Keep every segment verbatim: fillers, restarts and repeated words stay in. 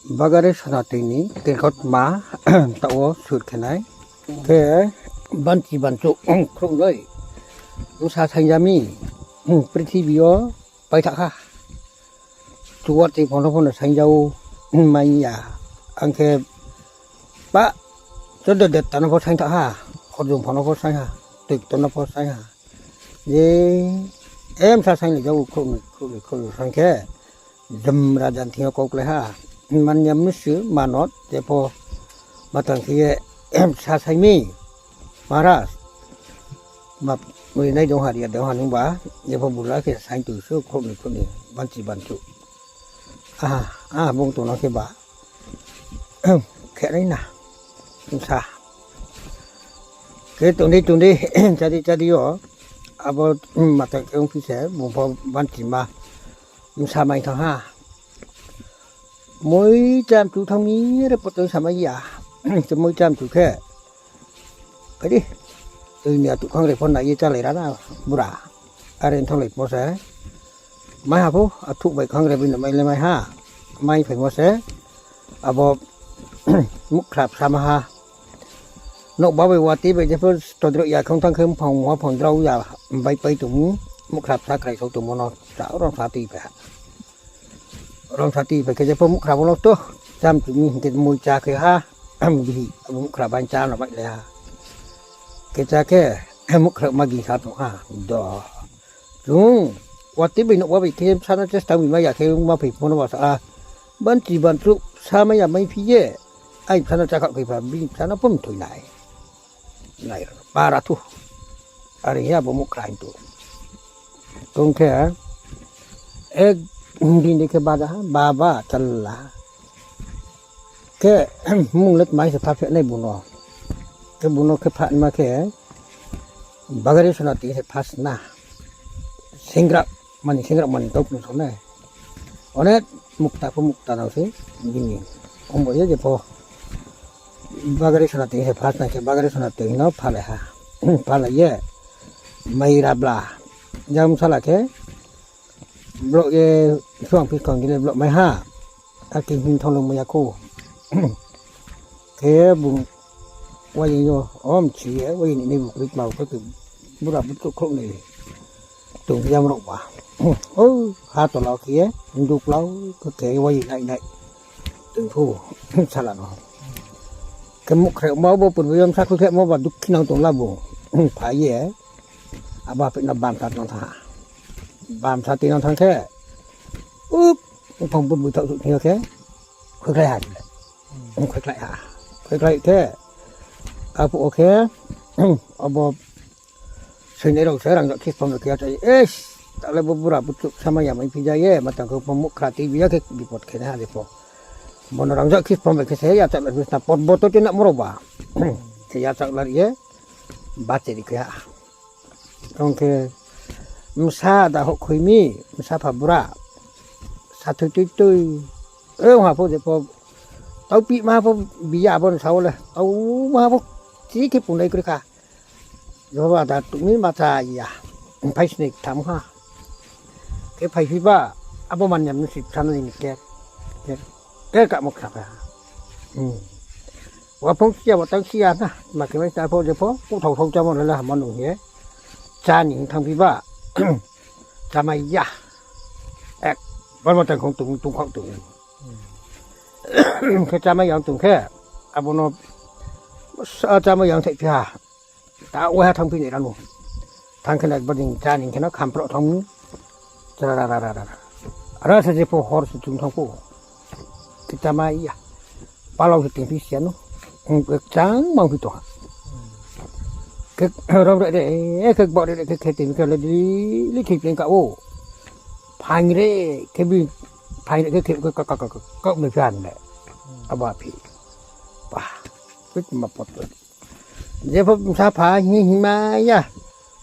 Bagare Sonatoi ni tirkotma taoh wo sur khe nai. Khe banchi banchouh khrouhnoi bsa saingja mi, prithibi yo paithaoh ha. Chuwati pho no pho no saingja ou, mai ya. Ang khe pa chodo detta no pho saingthaoh ha, khorjung pho no pho saing ha, toikto no pho saing ha. Je, em sa saing le ja ou khrouhnoi, khrouhnoi, khrouhnoi saing khe, jom raja ni thing yo kauklai ha. Manya mnusu, manot, jepho matang khe ye, em sa saing mi, Maharaj. Ma, rinai dong ha, ria dong ha nungba, jepho bula khe saing tong su, khrouhnoi, khrouhnoi, banchi banchouh. Aha, aha, bung tong no khe ba. Khe nai na. Sa. Khe tong di, tong di, chadi, chadi yo. Abo, matang khe ongphi se, bung pho banchima. Bsa mai thanng ha. Moi chamchu thanng mi re poto samai ya. Khe moi chamchu khe. Phai di. Tui ni atuh khangroi pho nai ye chálai ra na, bura. Are thannglai mo se. Mai ha pho, athuh bai khangroi bai no mai le mai ha. Mai phaimo se. Abo muhkhra bsa ma ha. Nouhba bai watoi bai jepho todroh ya khe ong thanng khe mphang muha phang drao ya bai pai tong mi. Muhkhra bsa krai sao tongmo no cha rongsa tui pai ha. Rongsa tui pai khe jepho muhkhra bo no to chamchu mi hing khe moi chá khe ha. Bihi abo muhkhra bai chá no mai le ha. Khe chá khe muhkhra ma gingsa tong ha. Do. Chung, watoi bai nouhba bai khe bsa no chesta mi mai ya khe ongma phai pho no ba sa a. Banchi banchouh bsa mai ya maiphi ye. Ai bsa no chá khaoh khe pha, bini bsa no pho mthoi nai. Nai ra, para thu. Are ya bo muhkhra hing tu. Tong khe, ek din de khe baja ha, baba, challa. Khe, mung le tma se pha phe nai bung no. Khe bung no khe pha ma khe, Bagare Sonatoi se pha sna. Singra mani, singra mani tau pung so nai. One mukta pho mukta nang se, bini. Ongbo ye jepho. Bagare Sonatoi se pha sna khe Bagare Sonatoi no phalai ha. Phalai ye. Mai ra bla. Jang bsala khe. Bloh ye suang phiskang gini bloh mai ha. Akhe hing thang lung mai ya khou. Khe bung waying yo, om chi ye, waying ni bukri kma khe bura bukri khrouh ni tong yam rao ba. O, ha tola khe ye, duklau khe khe waying nai nai. Tong phu, sala no. Khe muhkhra ma bo purbo yam sa khe maba dukhi nang tong la bung. Phai ye, abo apit no bamsa tong thanng ha. Bamsa tui nang thanng khe, up, phang bud bui thaoh suh thing yo khe, khuikhlai ha le. Khuikhlai ha. Khuikhlai khe, aphuh wo khe, abo soinai rao se rangzag khe pham no khe ya chai, es, ta le bo bura bukri samai ya mai phi ja ye, matang khe pho muhkhra tui bi ya khe bipot khe nai ha je pho. Bo no rangzag khe pham bai khe se yachak la bisna pot bo to tui na moro ba. Khe yachak la ye, bacheri khe ha. Ong khe, bsa da houhkhoi mi, bsa pha bura. Sa thui tui tui. E, ong ha pho je pho. Tau pi ma pho biya abo ni sa wo le. Tau ma pho chi khe punai kroi kha. Je pho ada tuh mi ma cha ya. Phai sini tham ha. Khe phaiphi ba, abo manyam no si bsa no ni khe. Khe, khe kamo khna pha. Waphung siya, watang siya na, ma khe mai sa pho je pho, kuthao thao chámo le hamo nung ye. Chá ni hing thanngphi ba, chámai ya. Ek, bar ma tang khong tong, tong khong tong. Khe chámai yang tong khe, abo no, sa chámai yang thaihphi ha. Ta waiha thanngphi ni ranu. Thanng khe na ekbar din chá ni khe no khamproh thanng mi. Chra ra ra ra ra. Ara se je pho hor se chung thanng pho. Khe chámai ya. Palao se tingphi siya no. Ong khe chang mangphi tong ha. Khe rom re re, khe kbao re re, khe khe tingphi khe le di, li khe ping ka o. Phaing re, khe bi, phaing re khe khe ka ka ka ka ka mephi han le. Abo aphi. Ba. Khe ma pot pot. Je pho bsa pha hi hima ya.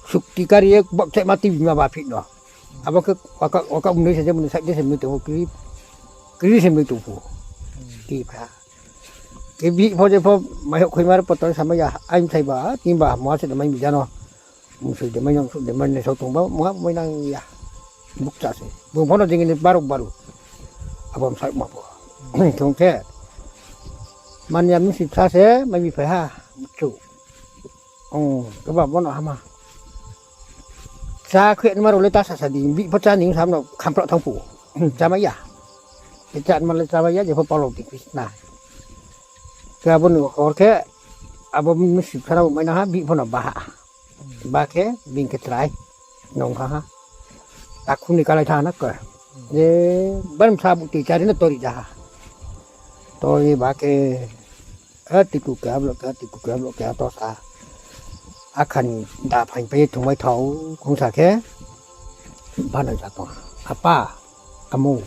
Sukti kari ye bokchai ma tui bima ba phi no. Abo khe waka, waka mnoi se je mnoi side se mnoi tong pho kri, kri se mnoi tong pho. Ti pha. Khe bi pho je pho mai houhkhoi ma re poto samai ya. Ai msai ba, tin ba, mo se de mai bija no. Msoi de mai nang, su de mai ne sao tong ba, mo ha mai nang ya. Bukcha se. Bung pho no jing ni baru baru. Abo msai ma pho. Chung khe, mani ya mnusu bsa se, mai bi phai ha, chu. Ong, keba bono hama. Chá khe nma rao le ta sasa di, bihih pho chá ni sa no khamprao thanng phuh. Chámai ya. Khe chá nma le chámai ya, jepho palao di pisna. Khe abo ni hor khe, abo mnusu bsa no mai na ha, bihih pho no ba ha. Ba khe, bini khe chrai. Nung ha ha. Takhu ni kalai tha na khe. Je, bar bsa bu ti chári no tori ja ha. Tori ba khe, a tiku khe, ablo khe, a tiku khe, ablo khe, a to sa. Akha ni da phaing pai ye thungmai thao, khungsa khe. Bana ja tong. Apa, amu.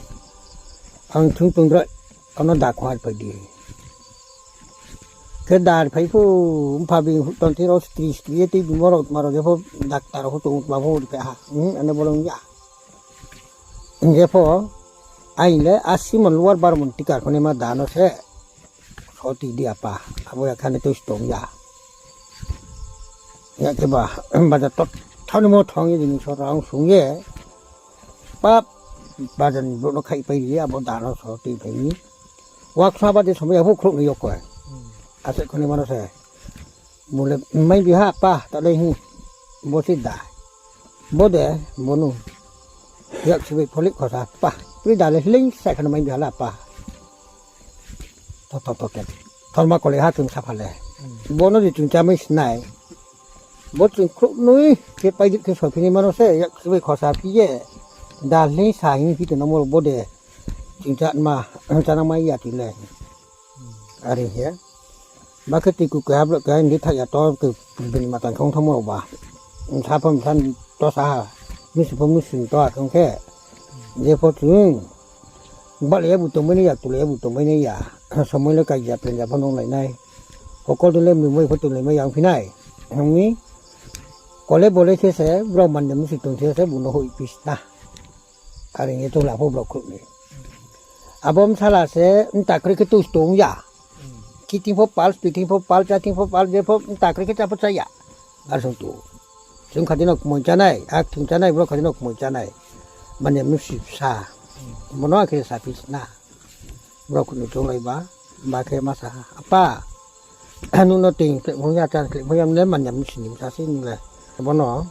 Ang thung thung dra, ano da khong ar phai di. Khe da phai phu, mpha bini hu ton thing rao skri skri ye tei bimo rao tma rao jepho doctor rao hu tong tma pho ri phe ha. Hmm, ane bolong ya. Jepho, aing le asi mon luar bar mon tikar khone ma da no se. So ti di apa, abo ya khane tui stong ya. Ya khe ba, baja tot thani mo thong ye jini so rang sung ye. Pap, baja ni brouh no khai pai ri ye, abo da no so ti phai ni. Waksa ba de somoi ya phu khrouh ni yok ko. Ase khone mano se. Bung le mai bi ha apa, ta le hi. Bo si da. Bo de, bo nu. Yak si bai pholik khosa apa. Pri da le hling sa khana mai bi ha la apa. To, to, to, to. Thorma kole ha chung sapha le. Bo no di chung chámai sinai. Bo chung khrouh nui, khe pai di khe sophi ni mano se, yak si bai khosa phi ye. Da hling sa hing phi to no mo bo de. Chung chá ma, chá nang mai ya ti le. Are he. Ba khe tui ku keha brouh keha hingdi thaih ya to ke bini matang khe ong thangmo rao ba. Bsa pho bsa to sa ha. Mnusu pho mnusu to ha khe ong khe. Jepho chung. Balai ya bu tongmai nai ya, tulai ya bu tongmai nai ya. Somoi le kaija penja pho nunglai nai. Hokol dei le mui moi pho tonglaimai ya ongphi nai. Ong mi. Kole bole khe se, brao manya mnusu tong khe se, bung no hoih phi sna. Are ye tong la pho brao khrouh ni. Abo bsala se, mta kroi khe tui tong ya. Ki thing pho pal, tui thing pho pal, chá thing pho pal, jepho mta kroi khe chá pho chá ya. Ar song tu. Chung khadi no kmoi chánai, ak thing chánai, brao khadi no kmoi chánai. Manya mnusu bsa. Bo no akhe saphi sna. Brao khrouh ni chounglai ba, ba khe ma sa ha, apa, nung no tui khleh phung ya, chá khleh phung ya, nung le manya mnusu ni bsa se nung le. Bo no,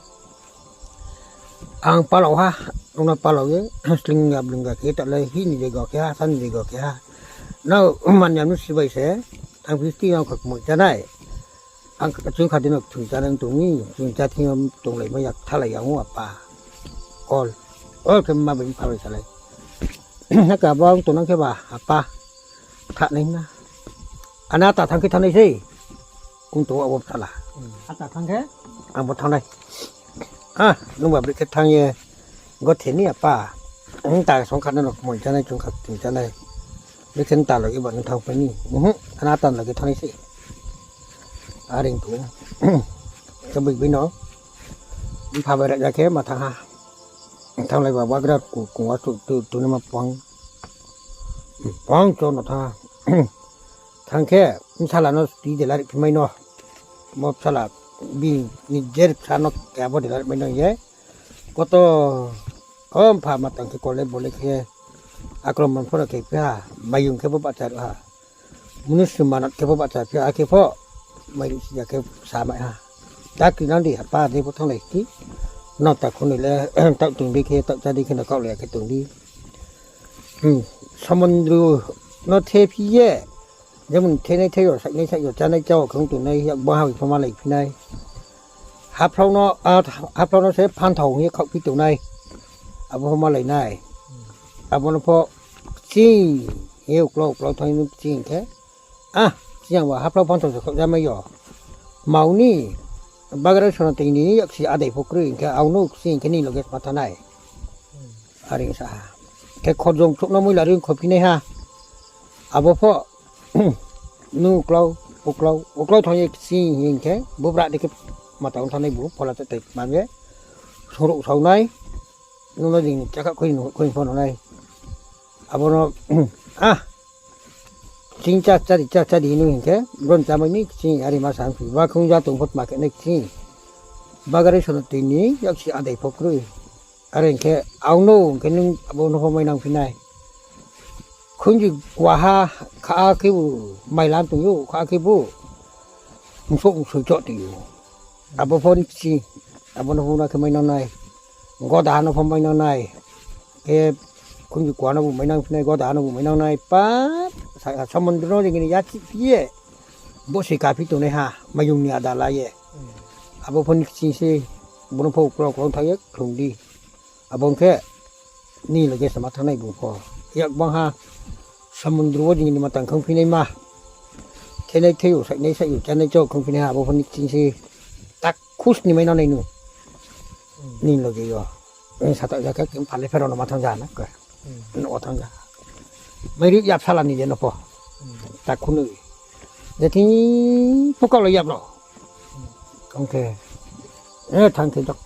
ang palao ha, nung no palao ye, sling ya bling ya khe, ta le hi ni jaiga khe ha, sa ni jaiga khe ha. Nrao manya mnusu bai se, ang bisti ang kha kmoi chánai. Ang chung khadi no thung chánai tong mi, chung chá thing yo tonglaimai ya, kthalai ya ong apa. Kol. Ol khe ma bai mpha bai salai. Naka bo ang tongnang khe ba, apa. Thanng nai na. Ana ta thanng khe thanng nai sei. Ong tong abo bsala. Ata thanng khe? Ang bo thanng nai. Ah, nung ba bri khe thanng ye. Gothe ni apa. Ong ta song kha no kmoi chánai, chung kha thung chánai. Bri khe ta loge ba nung thanng phai ni. Ana ta loge thanng nai sei. Are tong. Khe bai bai no. Mpha bai raja khe ma thanng ha. Thannglai ba bagra ku, kung wa tu, tu, tu ni ma pang. Pang cho no thanng. Thanng khe, bsala no ti de lari phimai no. Mo bsala, bi, ni jer bsa no ke abo de lari mai no ye. Koto, o mpha ma tang khe kole bole khe. Akromon pho no khe phi ha, mayung khe bo bahcha ha. Mnusu manat khe pho bahcha phi ha, akhe pho. Mai ri si ya khe sa mai ha. Chakri nang di, apa de pho thannglai ti. Nota khunoi le, taoh tong di khe, taoh chá di khe no kaoh le ya khe tong di. Samundru no the phi ye. Jemon thenai the yo, sainai sai yo, chánai chá wo khe ong tongnai, yak bo ha bai pho malai phi nai. Haphlau no, a, haphlau no se phanthao hing ye khaoh phi tongnai. Abo pho malai nai. Abo no pho kching ye uklau uklau thanng ye nung kching khe. Ah, kching ba haphlau phanthao se khaoh ja mai yo. Mau ni, bagra sonatoi ni yaksi adai pho kroi hing khe, ang no kching khe ni loge ma thanng nai. Are sa ha. Khe khorjong chouh no moi lari khophi nai ha. Abo pho, nung uklau, uklau, uklau thanng ye kching hing khe, bubra di khe matang thanng nai bu, phola chatai man ye, songrouh sao nai, nung no jing chakha khoi, khoi pho no nai. Abo no, ah, kching chá, chá di, chá, chá di nung hing khe, bron chámai ni kching, are ma sa phi, ba khung ja tong pho tma khe nai kching. Bagra sonatoi ni yaksi adai pho kroi. Are hing khe, ang no hing khe nung abo no pho mai nang phi nai. Khunju kuaha kha khebu mailam tong ou, kha khebu msouh msoi choh tong ou. Abo pho ni kching, abo no pho na khe mainang nai. Godaha no pho mainang nai. Khe khunju kuaha no bu mainang phi nai, godaha no bu mainang nai. Pa, sa-, samundru no jing ni yachih phi ye. Bo se kaphi tongnaiha, mayung ni ada la ye. Abo pho ni kching se, bo no pho uklau uklau thang ye khlung di. Abo ong khe, nini loge sama thanng nai bung pho. Yak bang ha, samundru wo jing ni matang khongphi naima. Khenai khei ou, sainai sai ou, chánai chá ou khongphi nai ha, abo pho ni kching se. Takhu sni mai no nai nu. Nini loge yo. Satak ja khe, khe phalai pherao no ma thanng ja na khe. Nouh wo thanng ja. Mairi yapsala ni je no pho. Takhu no. Je thing phuka lo yap rao. Ong khe. E thanng khe jok.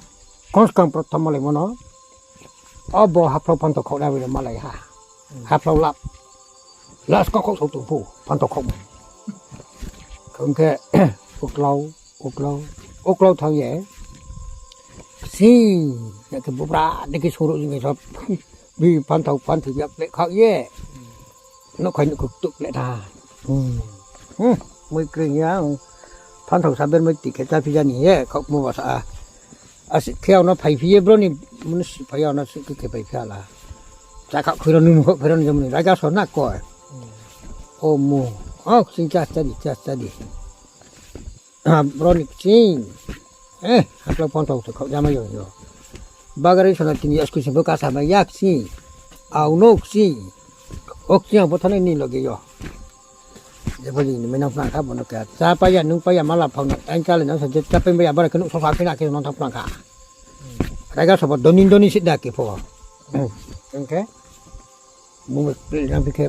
Kongskang prothom malaimo no. Abo haphlau phanthao khaoh nai abo no malai ha. Haphlau lap. Last kau khaoh sao tong phu, phanthao khaoh. Ong khe, uklau, uklau, uklau thanng ye. Sing, ya khe bubra, dei khe sungruh jing ye so, bi phanthao, phanthao yak pleh khaoh ye. Nouhkhai nouhkhuk tuk le tha. Moi kroi ya, phanthao sa ber moi ti khe chá phi ja ni ye, khaoh mo ba sa a. Asi khe ang no phaiphi ye bro ni, mnusu phai ya ang no si khe khe phaiphi ya la. Chá khaoh khui rao ni, nung khaoh khui rao ni, jemon ni raiga so na koi. O mo, o kching chá chá di, chá chá di. Bro ni kching. E, haphlau phanthao se khaoh ja mai yo yo. Bagari sona tini ya school sing pho kasa mai ya kching. Ang no kching. O kching ang pho thanng nai ni loge yo. Je pho jing ni mainang phnang kha bo no khe. Chá pai ya, nung pai ya, mala phang na, ang chá le nang sa je chá pai bai ya, bara khe nouh sosa khe na khe nang thanng phnang kha. Raiga so pho doni doni si da khe pho. Ong khe. Mung bai kli nang phi khe.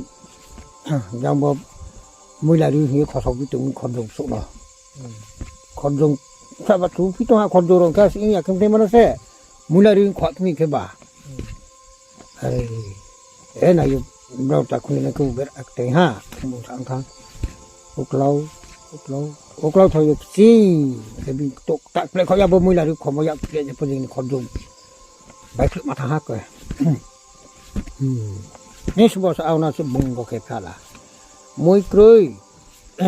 Jang bo muila ri hing ye khosok phi tong khorjong souh no. Khorjong, saba chu phi tong ha khorjong rong khe si ya khe mthai mano se. Muila ri khot mi khe ba. Are, e nai yo, brao ta khuni na khe uber aktei ha, mung sa ang kha. Uklau, uklau, uklau thao yo kching, khe bi tok tak pleh khaoh ya bo muila ri khomo yak pleh je pho jing ni khorjong. Bai khleh ma thanng ha khe. Ni subo sa ang no se bung bo khe phi ya la. Moi kroi,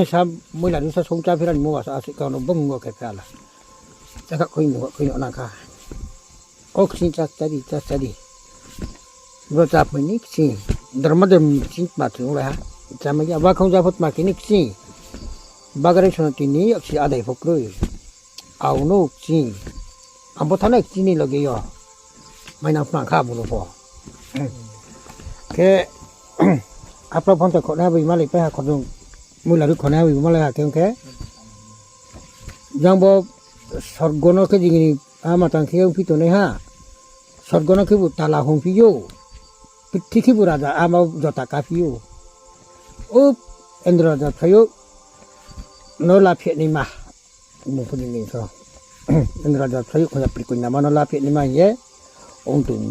sa muila ri sa song chá phi ra ni mo ba sa asi kau no bung bo khe phi ya la. Chá kha khui no, khui no nang kha. O kching chá chá di, chá chá di. Bro chá phai ni kching. Dorma dormi kching tma khe ong lai ha. Chá mai ya, bakhong ja pho tma khe ni kching. Bagari sona tini yaksi adai pho kroi. Ang no kching. Ang pho thanng nai kching ni loge yo. Mainang phnang kha bo no pho. Khe, haphlau phanthao khaoh nai abo malai pai ha khorjong. Muila ri khaoh nai abo malai ha khe ong khe. Jang bo sorgo no khe jing ni a matang khe ongphi tongnai ha. Sorgo no khebu tala hongphi ou. Prithibi khebu raja ama jota kaphi ou. O Indra raja phai ou. No laphi naima. Bung pho ni so. Indra raja phai ou khoya pri koinama no laphi naima hing ye. Ong tong.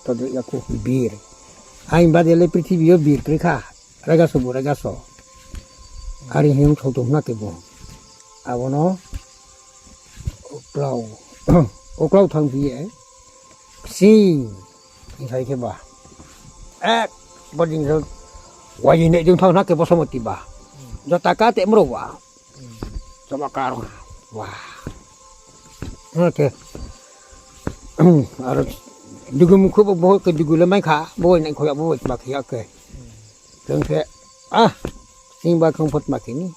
Todri ya khu bir. Aing bade le prithibi yo bir kroi kha. Raiga so bu raiga so. Are hing thou tong na khe bo. Abo no uklau, uklau thanngphi ye, kching, hing sai khe ba. Ek, bo jing so, wai ni jing thanng na khe bo somoti ba. Jota ka te mro wa. Chama ka rong wa. Oke. Aro dugu mukhu bo, bo khe dugu le mai kha, bo wai nai kho ya, bo wai tma khe ya khe. Khe ong khe, ah, kching ba khe ong pho tma khe ni.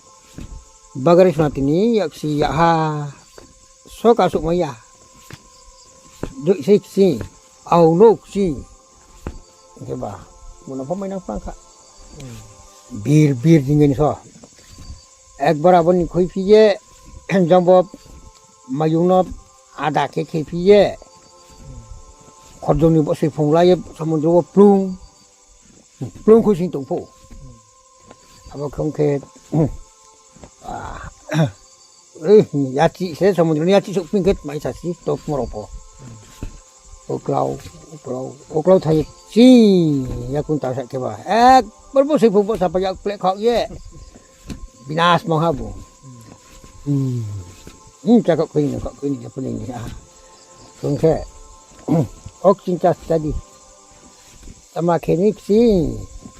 Bagari sona tini yaksi ya ha. Soka suh mai ya. Doi sei kching. Ang no kching. Hing khe ba, bo no pho mai nang phrang kha. Bir, bir jing ni so. Ekbar abo ni khuiphi ye, jang bo mayung no ada khe khephi ye, khorjong ni bo se phung la ye, samudro wo plung, plung khuising tong pho. Abo khe ong khe, ah, eh, yachih se, samudro ni yachih souhphi khe tmai sa si, to moro pho. Uklau, uklau, uklau thai ye, chi, yakung ta sa khe ba. Ekbar bo se phung bo sa pa yak pleh khak ye. Binas mong ha bo. Hmm. Hmm, cha kok khuini, kok khuini, cha phuning ni ha. Kung khe. Ok, ching cha study. Tma khe ni kching.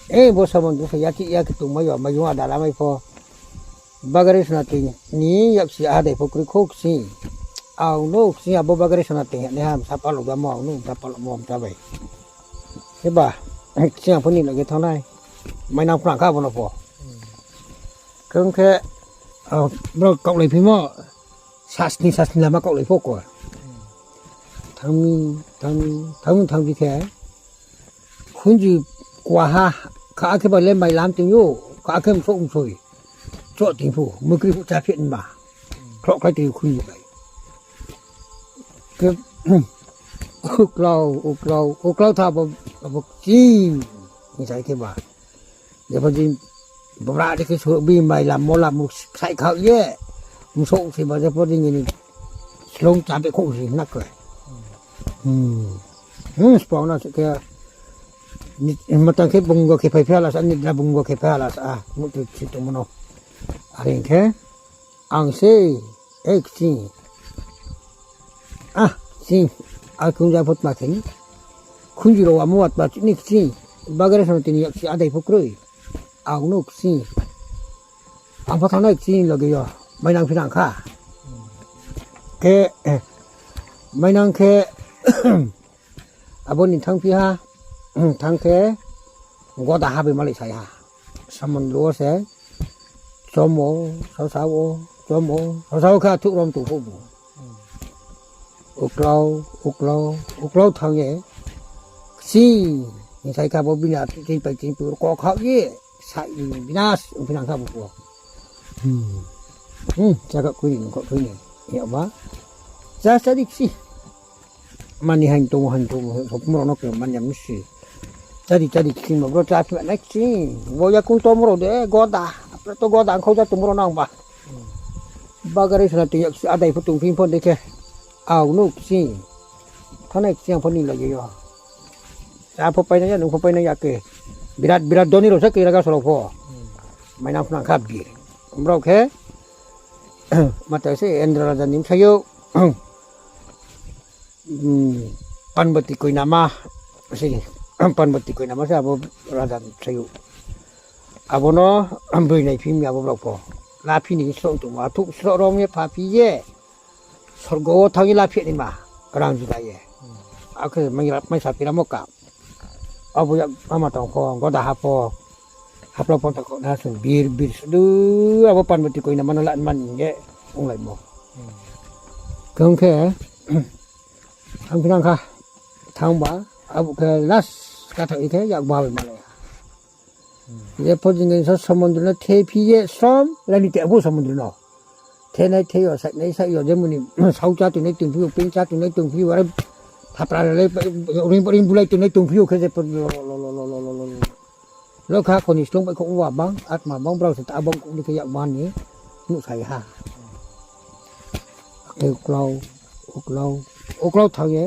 E, bo samon bsa ya chi ya khe tongmai yo, maiyong ada lamai pho. Bagare Sonati ni yaksi adai pho kroi kho kching. Ang no kching abo Bagare Sonati ni ham sapalo gamo, ang no sapalo mo mta bai. Eba, kching ang pho ni loge thanng nai. Mainang phrang kha bo no pho. Khe ong khe, ah, bro kaohlai phimo, sasni sasni lama kaohlai pho ko. Thangmi, thangmi, thangmi, thangmi khe. Khunju kuaha, kha khe ba le mai lam ting yo, kha khe msouh msoi. Choh ting phu, mukri phu cha phi nma. Khloh khlai ting khunju bai. Khe, uklau, uklau, uklau tha abo, abo kching. Ni sai khe ba. Jepho din bumra de khe so bi mai lam mo lam mu sai khau ye. Msouh se ba jepho din ni slong cha be khou si na khe. Hmm. Hmm, spong na se khe. Ni, matang khe bungo khe phai phala sa, ni da bungo khe phala sa, ah, mu tu si tu mono. Are khe. Ang se, e kching. Ah, kching. A kung ja phot ma khe ni. Khunju rao amo watma chini kching. Bagare Sonati ni yaksi adai pho kroi. Ang no kching. Ang pho thanng nai kching loge yo. Mainang phi nang kha. Khe, eh, mainang khe, abo ni thangphi ha, thang khe, goda ha bai malai sai ha. Samundru wo se, chomo, sosa wo, chomo, sosa wo khe athuh rom tong phuh bu. Uklau, uklau, uklau thang ye, kching, ni sai kha bo bini athuh ching pai ching pur ko khau ye, sai ni binas, ong phi nang kha bu ko. Hmm, chakha khui ni, kho khui ni, ya ma, cha cha di kching. Mani haing tong, haing tong, sopung rao no khe mani ya misi. Chadi, chadi, kching ma bro, cha phi nai kching. Bo yakung tong rao de, goda. Apre to goda, ang khau ja tong rao nang ba. Bagare Sonati ni yaksi adai pho tong phi pho de khe. Ang no kching. Thanai kching ang pho ni loge yo. Cha pho pai nai ya, nung pho pai nai ya khe. Birat, birat doni rao sa khe raga solo pho. Mainang phnang kha bir. Brao khe. Mata se Indra raja ni bsayouh. Hmm, Panbati koinama, se, Panbati koinama se abo raja ni bsayouh. Abo no, broi nai phi mi abo brao pho. La phi ni sroh tongmo, athuh sroh rom ye pha phi ye. Sorgo wo thanng ye la phi ni ma, rang juda ye. Akhe mai sa phi ramo ka. Abo ya, ama tong pho, goda ha pho. Hapla pho ta kho na sung bir, bir sudu, abo Panbati koinama no la man ye, ong lai mo. Khe ong khe, Thang phi nang kha, thang ba, abo khe last kha thang khe yak ba bai malai ha. Jepho jing so samundru no the phi ye srom, lani te abo samundru no. The nai the yo, sai nai sai yo, jemuni sau cha tongnai tong phi yo, ping cha tongnai tong phi yo, are thapra le, ring, ring bulai tongnai tong phi yo, khe jepho lo, lo, lo, lo, lo, lo, lo, lo. Lo kha kho ni slung bai kho wa bang, atma bang, brao se ta bang kho ni khe yak ba ni, nuh sai ha. Akhe uklau, uklau, uklau thang ye,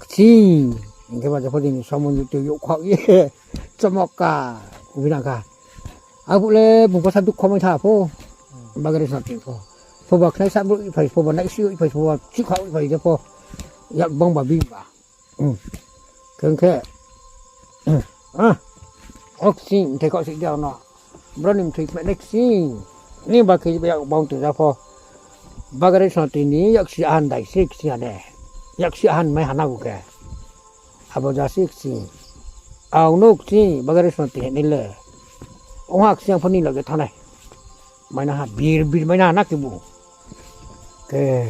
kching, hing khe ba jepho jing ni samundru te yokkhau ye, chomoka, ubi nang kha. Abo le bung pho sa dukho mai tha pho, Bagare Sonati pho. Pho ba khnai sa bro i phai, pho ba nai si i phai, pho ba chikhau i phai, jepho, yak bang ba bing ba. Hmm. Khe ong khe, ah, o kching, mthai khaoh sih di ang no. Bro ni mthoi kmai nai kching. Ni ba khe yak bang tong ja pho. Bagare Sonati ni yaksi ahan dai se kching ane. Yaksi ahan mai hana bu khe. Abo ja se kching. Ang no kching, Bagare Sonati ni le. Ong ha kching ang pho ni loge thanai. Mai na ha, bir, bir mai na ha na khe bu. Khe,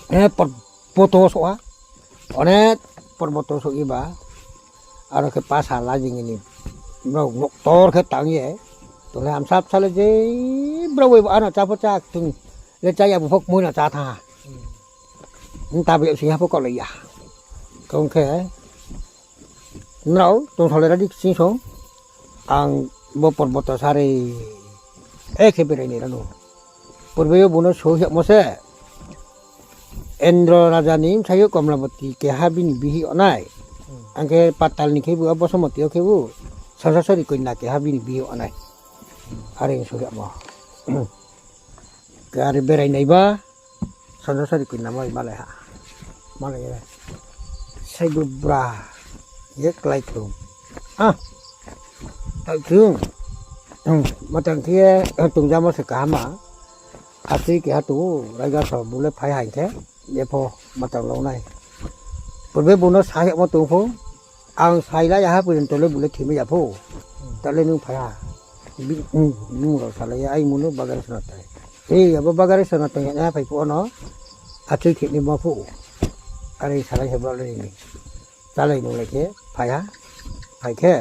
eh, por-, porboto so ha. Onek porboto so iba. Aro khe pasa la jing ni. Brao noktor khe tang ye. Tole amsa apsa le je brao bai bo ano cha pho cha kthung. Le cha ya bu phok mui no cha tha. Nta bai sing ha pho kau le ya. Kong khe. Nrao tongthole ra di kching song, ang bo porboto sari, e khe berai nai ra no. Purbe yo bung no so hiamo se, Indro raja ni bsayouh Komlabati keha bini bihih ongnai. Ang khe patal ni khe bu, abo somoti yo khe bu, Sansasori koina keha bini bihih ongnai. Are so hiamo. Khe are berai nai ba, Sansasori koina mai malai ha. Malai ye. Sai bu bra. Ye klái tong. Ah, tang chung. Hmm, ma tang khe, eh, tong jamo se kaham ma. Atui keha tong ou, raiga so bu le phai ha hing khe, ye pho ma tang lo nai. Purbe bu no sa yagmo tong pho, ang sai la ya ha purjonto le bu le thimai ya pho. Ta le nung phai ha. Bi-, hmm, nung rao salai ya, ai munu bagari sana tai. Ei, abo bagari sana tai ya phai phuh no. Atui khe ni ma phuh. Are salai se bro le ni. Chalai nunglai khe phai ha, phai khe,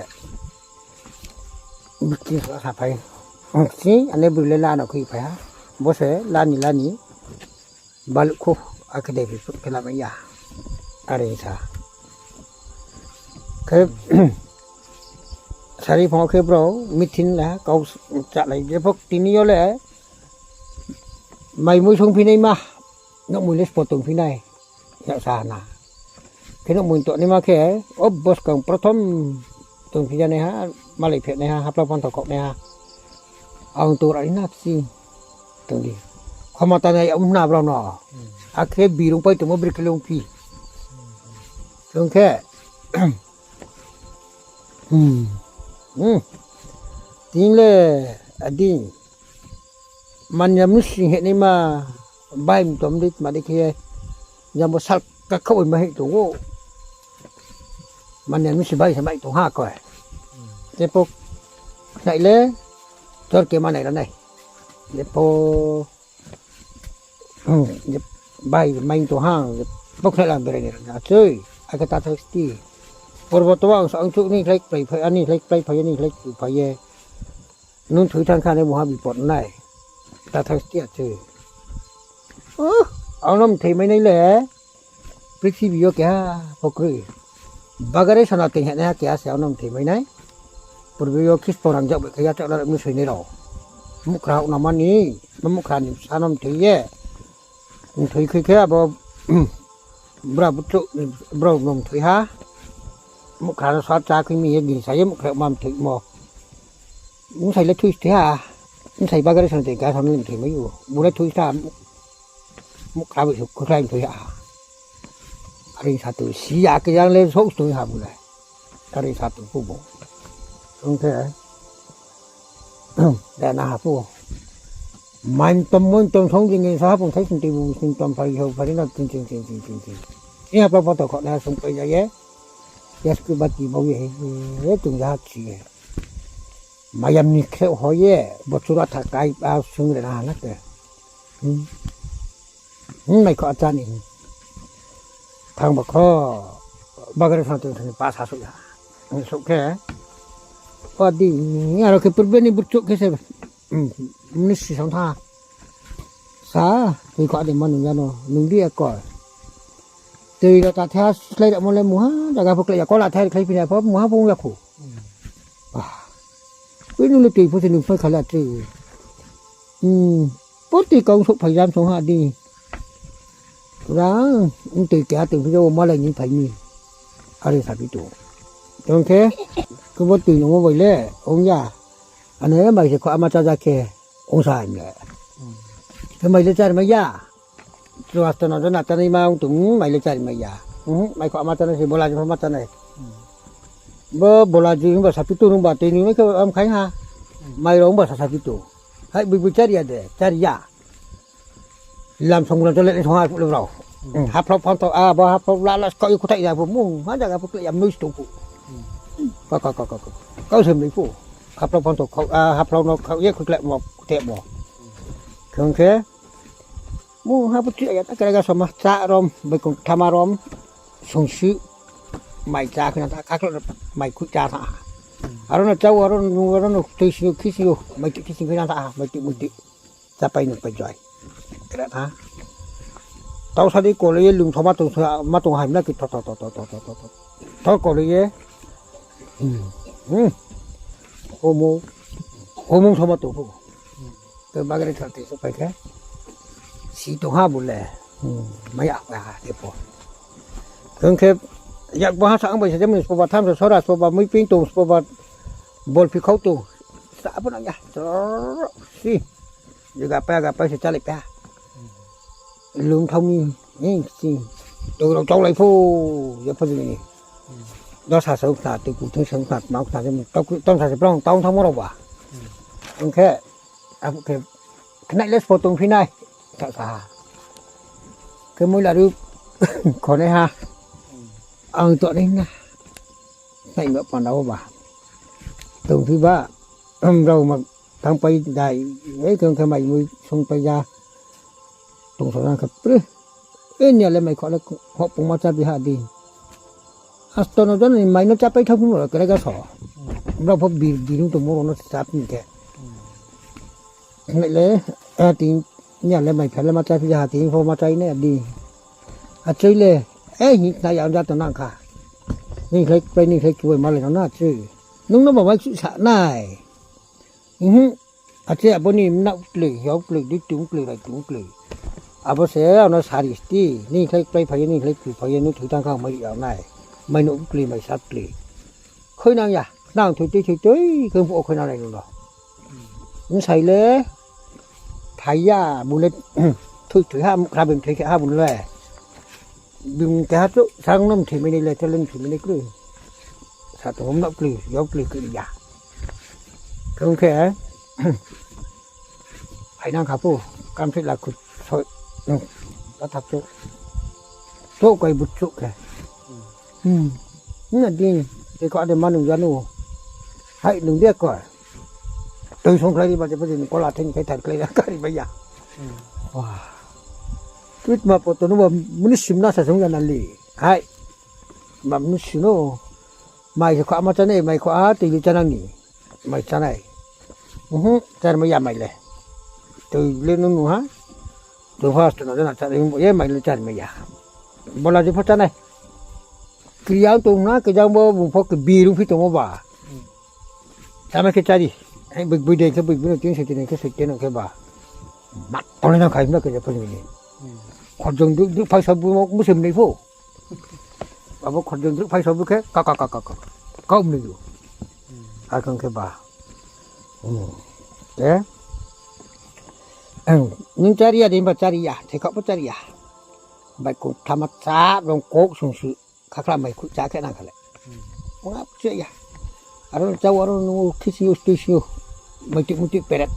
bikti sa phai. Si, ane bri le la no khui phai ha. Bo se lani lani, baluh kho, akhe dei bi khe lamai ya. Are sa. Khe, sari phang khe bro, meeting la, kau chalai, je phok tini yo le, mai mui songphi nai ma, nouhmoi le spo tongphi nai. Ya sa na. Khe nouhmoi tongnaima khe, o boskang prothom tongphi janaiha, malai phehnaiha, hapla phanthao khaohnaiha. Ang tora ri na kchi. Tong di. Khoma tanai ya umna brao no. Akhe birung pai tongmo bri khe lungphi. Lung khe. Hmm. Hmm. Tin le adi. Manya msing heh naima bai mtom di tma di khe. Jang bo sal kakhaoh ma heh tong ou. Manya msing bai se mai tong ha koi. Tepok. Nai le. Tor ke ma nai la nai. Lepo. Hmm, bai mai tong hang, bo khlai lang berai ni rang achoi, akhe ta thak sti. Porbo to ang sa ang chuk ni khlai khlai phai, ani khlai khlai phai, ani khlai khlai phai ye. Nung thoi thang kha ne muha bipot nai. Ta thak sti achoi. Uh, ang no mthoi mai nai le. Prithibi yo keha pho kroi. Bagari sana tei heh naiha keha se ang no mthoi mai nai. Purbi yo khis porang jak bai khe ya chak lar msoi nai rao. Muhkhra houh na mani, muhkhra ni sa no mthoi ye. Mthoi khui khe abo, bra butrouh, bra no mthoi ha. Muhkhra no sa cha khui mi ye gini sa ye muhkhra ma mthoi mo. Bsai le thui stha. Bsai bagari sana tei keha sa no mthoi mai ou. Bu le thui stha. Muhkhra bai se khuklai mthoi ha. Are sa tu si ya khe yang le souh stoi ha bu le. Are sa tu phu bo. Ong khe. Da na ha phu. Mai mtom moi mtom song jing sa ha phu thai sin tei bu sin tom phai hou phai na tin tin tin tin tin tin. Ni ha pla photo kho na song pai ya ye. Yes ku bati bau ye he. Ye tung ya ha chi ye. Mayam ni khe ho ye. Bochura tha kai a sung le na ha na te. Hmm. Hmm, mai kho achani. Thang ba kho. Bagari sana tei thani pa sa souh ya. Souh khe. Adi, aro khe purbe ni burchouh khe se. Hmm, ni si sang tha. Sa, tui kho adi ma nung ya no, nung di akol. Tui rao ta tha slái ramo le muha, jaga pho klái ya, kola tha khlai phi nai pho, muha pho ya khu. Ah. Ui nung le tui pho se nung phai khala tri. Hmm. Purti kau souh phai jam song ha di. Rang, ong tui keha tui phi yo malai ni phai mi. Are sa phi tu. Tong khe, khe bo tui nungmo bai le, ong ya. Ane mai se kho ama cha ja khe, ong sa le. Khe mai le chari mai ya. Chuasto no jona chanai ma ong tong, mai le chari mai ya. Mai kho ama chanai se, bola jing pho ma chanai. Bo bola jing ba sa phi tu nung ba tui nung khe am khai ha. Mai rao ong ba sa sa phi tu. Hai bui bui chari ya de, chari ya. Lam song lam chole ni song ha phuh le brao. Haphlao phanthao, a, bo haphlao la la skau ye khuthai ya phuh, mung, ha jaga phuh kle ya mnoi sto phuh. Ka, ka, ka, ka, ka. Kau se mnoi phuh. Haphlao phanthao khau, a, haphlao no khau ye khukle mo, khuthe mo. Khong khe, mung ha phuh chi ya ta kere ga soma, cha rom, bai kong thama rom, song si, mai cha khna ta, khaklo mai khu cha ta. Aro no chau, aro no, aro no, tui si, khi si, mai ti, khi si, khna ta, mai ti, mai ti. Chapai nung pai jai. Kra tha. Tau sadi kolo ye lung thoma tong sa, ma tong hai mla ki tho, tho, tho. Tho kolo ye. Hmm. Hmm. Homo. Homo thoma tong phu. Te bagre thar te so pai khe. Si tong ha bu le. Hmm. Maya pa ha te pho. Kong khe yak bo ha sa ang bai sa jemni spoba tham sa sora spoba mui ping tong spoba bol phi khau tong. Sa bo nang ya. Si. Ye gapai, gapai se chálai pa. Lung thao mi, eh, si. Tui rao chaulai pho, ye pho jini. Dosa se khna, tui kuthung se khna, tma khna se, tau sa se brao tau thanngmo rao ba. Ong khe, abo khe, khnai le sbo tongphi nai, sa sa ha. Khe moila ru khonai ha. Ang tongnai na. Khnai ba panda wo ba. Tongphi ba, brao ma thanngpai dai, e khe ong khe mai mui songpai ya. Tongsa nang khe pre. E niya le mai kho le, hopung ma chá bi ha di. Asto no jani mai no chápai thang phimo kere ga so. Brao pho bir, birung tongmo rao no chá phi khe. Nai le, a, tini, niya le mai pha le ma chá phi ha, tini pho ma chá nai di. Achoi le, e, hing khna ya ja to nang kha. Nini khlai kpai, nini khlai kubai ma le no na achoi. Nung no ba mai kchuh sa nai. Achoi abo ni mna kloi, hiao kloi, dui tong kloi, rai tong kloi. Abo se ano sari sti, nini khlai kpai phai ye, nini khlai kui phai ye, nung thoi thanng kha mai ri ya nai. Mai no kloi, mai sa kloi. Khoinang ya, nang thoi tui, thoi tui, khe phuh wo khoinang nai nung no. Bsai le, phai ya, bung le, thoi thoi ha, mukra bini thoi khe ha bung le. Bini keha chouh, sang no mthoi mai nai le, tele mthoi mai nai kloi. Sa tong mna kloi, hiao kloi kri ya. Khe ong khe, phainang kha pho, kamsoi la khu soi, hmm, bathak chouh. Chouh kai but chouh khe. Hmm. Na di, tei kho ade ma nung ya nu. Hai nung de ko. Tui songkhlai ri ba je pho je nung kola theng khai tharkhlai ra kari ba ya. Wah. Tui tma poto no ba mnusu mna sa song ya na le. Hai. Ma mnusu no. Mai se kho ama chánai, mai kho a tui le chánang ni. Mai chánai. Uhu, chármai ya mai le. Tui le nung nung ha. Tui first no jana chánai, ye mai le chármai ya. Bola je pho chánai. Kriya tong na, kejang bo bung pho kebirung phi tongmo ba. Chámai khe chári. Hai boi, boi dei khe boi, boi no tin soi tin khe soi tin khe ba. Ma tong le nang khai na khe je pho ni. Khorjong duk duk phai sa bu mo, musim nei pho. Abo khorjong duk phai sa bu khe, ka, ka, ka, ka, ka. Kau mni ju. Akang khe ba. Hmm. Te? Ang, nung chári ya, din ba chári ya, thekha pho chári ya. Bai kong thama chap rong kok sung su. Khakhla mai khuh chá khe nang kha le. Ong a, chá ya. Aro chá o, aro nung khisi o, tui si o. Mai tui mui tui peret.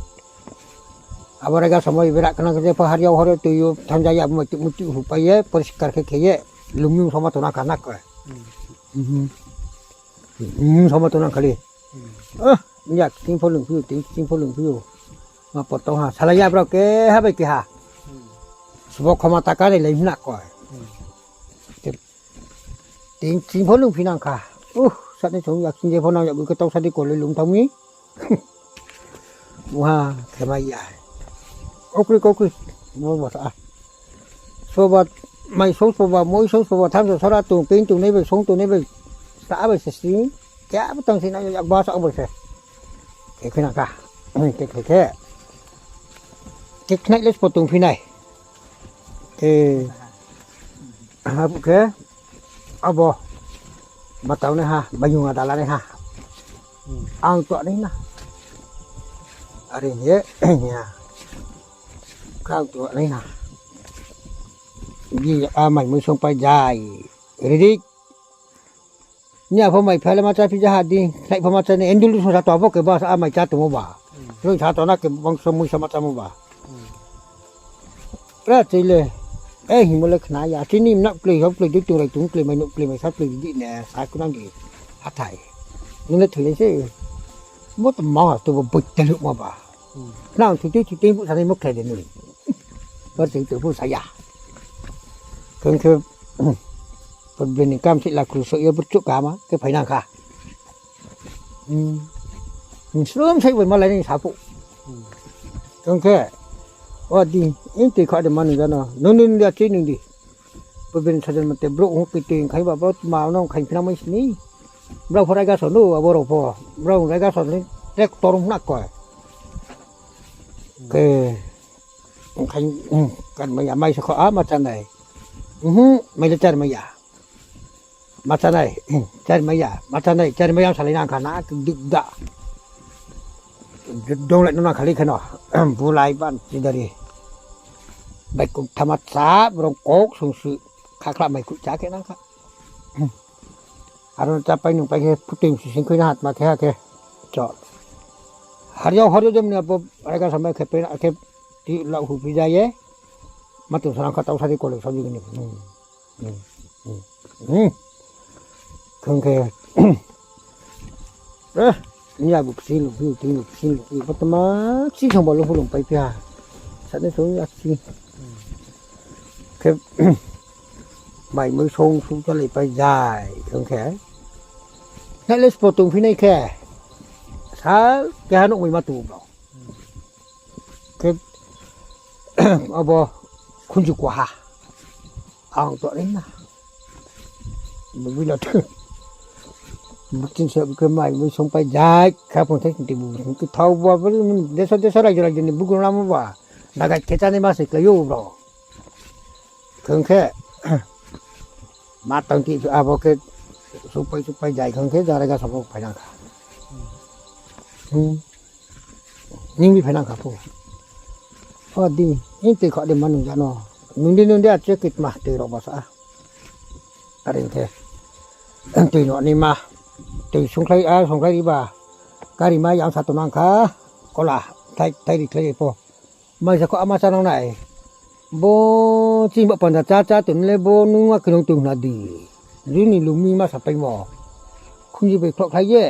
Abo rega somoi berak khnang khe je pho har yag hor tui yo, thang ja ya, mai tui mui tui hupai ye, poriskar khe khe ye. Lum lum soma tong nang kha na ko. Lum lum soma tong nang kha le. Ah, ya, ching pho lung phi o, tei ching pho lung phi o. Ma poto ha, salai ya brao keha bai keha. Sbo khoma ta kari lai hna ko. Tei ching pho lung phi nang kha. Uh, sani song yak ching je pho nang yak gu khe tau sadi ko le lum thang mi. Muha, khe mai ya. Okri kokri. Mo mo sa. Soba mai song soba, moi song soba, tham so sora tong, ping tong nei bai, song tong nei bai. Sa bai se sing. Khe abo tang si na yak ba sa bai se. Khe khe nang kha. Khe khe khe. Khe khnai le sbo tong phi nai. Khe. Abo khe. Abo. Matau nai ha, mayung ada la nai ha. Ang tuah nai na. Are ye, ya. Kau tuah nai na. Bi a mai mui song pai jai. Ready. Ni a pho mai pha le ma chá phi ja ha di, khnai pho ma chá nai, endul song sa to abo khe ba sa a mai chá tongmo ba. Roi sa to na khe bang so mui sa ma chámo ba. Pra choi le, e hingmo le khna ya, chini mna kloi, hao kloi, dui tong rai tong kloi, mai nuh kloi, mai sa kloi, di ne, sa kunang di, hathai. Nung le thoi le se, bo to ma ha, to bo boi te luk ma ba. Nang thoi tei thoi tei bu sa nai mo khlai de nung. Ba choi to bu sa ya. Khe khe, Purbi ni kam si la kru so ye burchuh kama, khe phai nang kha. Hmm. Hmm, slum sai bai malai ni sapu. Tong khe, o di, in tui kha de manu jano. Nung nung dia tui nung di. Purbi ni sajan mate brouh hung pi tui khai ba brouh ma no khai phina mai sini. Brouh pho raiga so nu, abo rao pho. Brouh raiga so ni, tractor hung na koi. Khe, khai, hmm, kan mai ya mai sa kho, a ma chá nai. Mhm, mai le chár mai ya. Ma chá nai, chár mai ya, ma chá nai, chár mai ya salai nang kha na, dik da. Dong lai no nang kha le khe no, bulai ban chidari. Bai kuk thama chap rong kok sung su, khakhla mai kuk chá khe nang kha. Aro chápai nungpai khe phuting sising khui na hatma khe ha khe. Cho. Hario hario jemni abo rega samai khe pe khe ti la hu phi ja ye. Ma tong sarang kha tau sari kole saoji gini. Hmm. Hmm. Hmm. Hmm. Khong khe. Eh, ni abo phi lu phi, ti lu phi lu phi, patma si song ba lu hu lung pai phi ha. Sani song ya si. Khe, mai mui song sung chalai pai jai, khong khe. Nai le spo tong phi nai khe. Sa, keha nuh mai ma tu bro. Khe, abo khunju kuaha. Ang to nai na. Bui la tu. Bukin sa ke mai mui song pai jai, kha pon thai ti bu. Ke thau ba, desa desa rai rai ni bugun lam ba. Dagai khe chani ma se ke yo bro. Khong khe. Ma tang ti abo khe supai supai jai khong khe jara ga sabo phai nang kha. Hmm. Ning bi phai nang kha pho. O di, in tui kho de ma nung ja no. Nung di nung di a che kit ma tui rao ba sa. Are khe. Tui no ni ma. Tui sungkhlai a sungkhlai ri ba. Kari ma yang sa to nang kha. Kola, thai, thai ri khlai pho. Mai sa kho ama cha nang nai. Bo chini ba panda cha cha tong le bo nung ma khe nung tong na di. Juni lumi ma sa paimo. Khunju bai khloh khlai ye,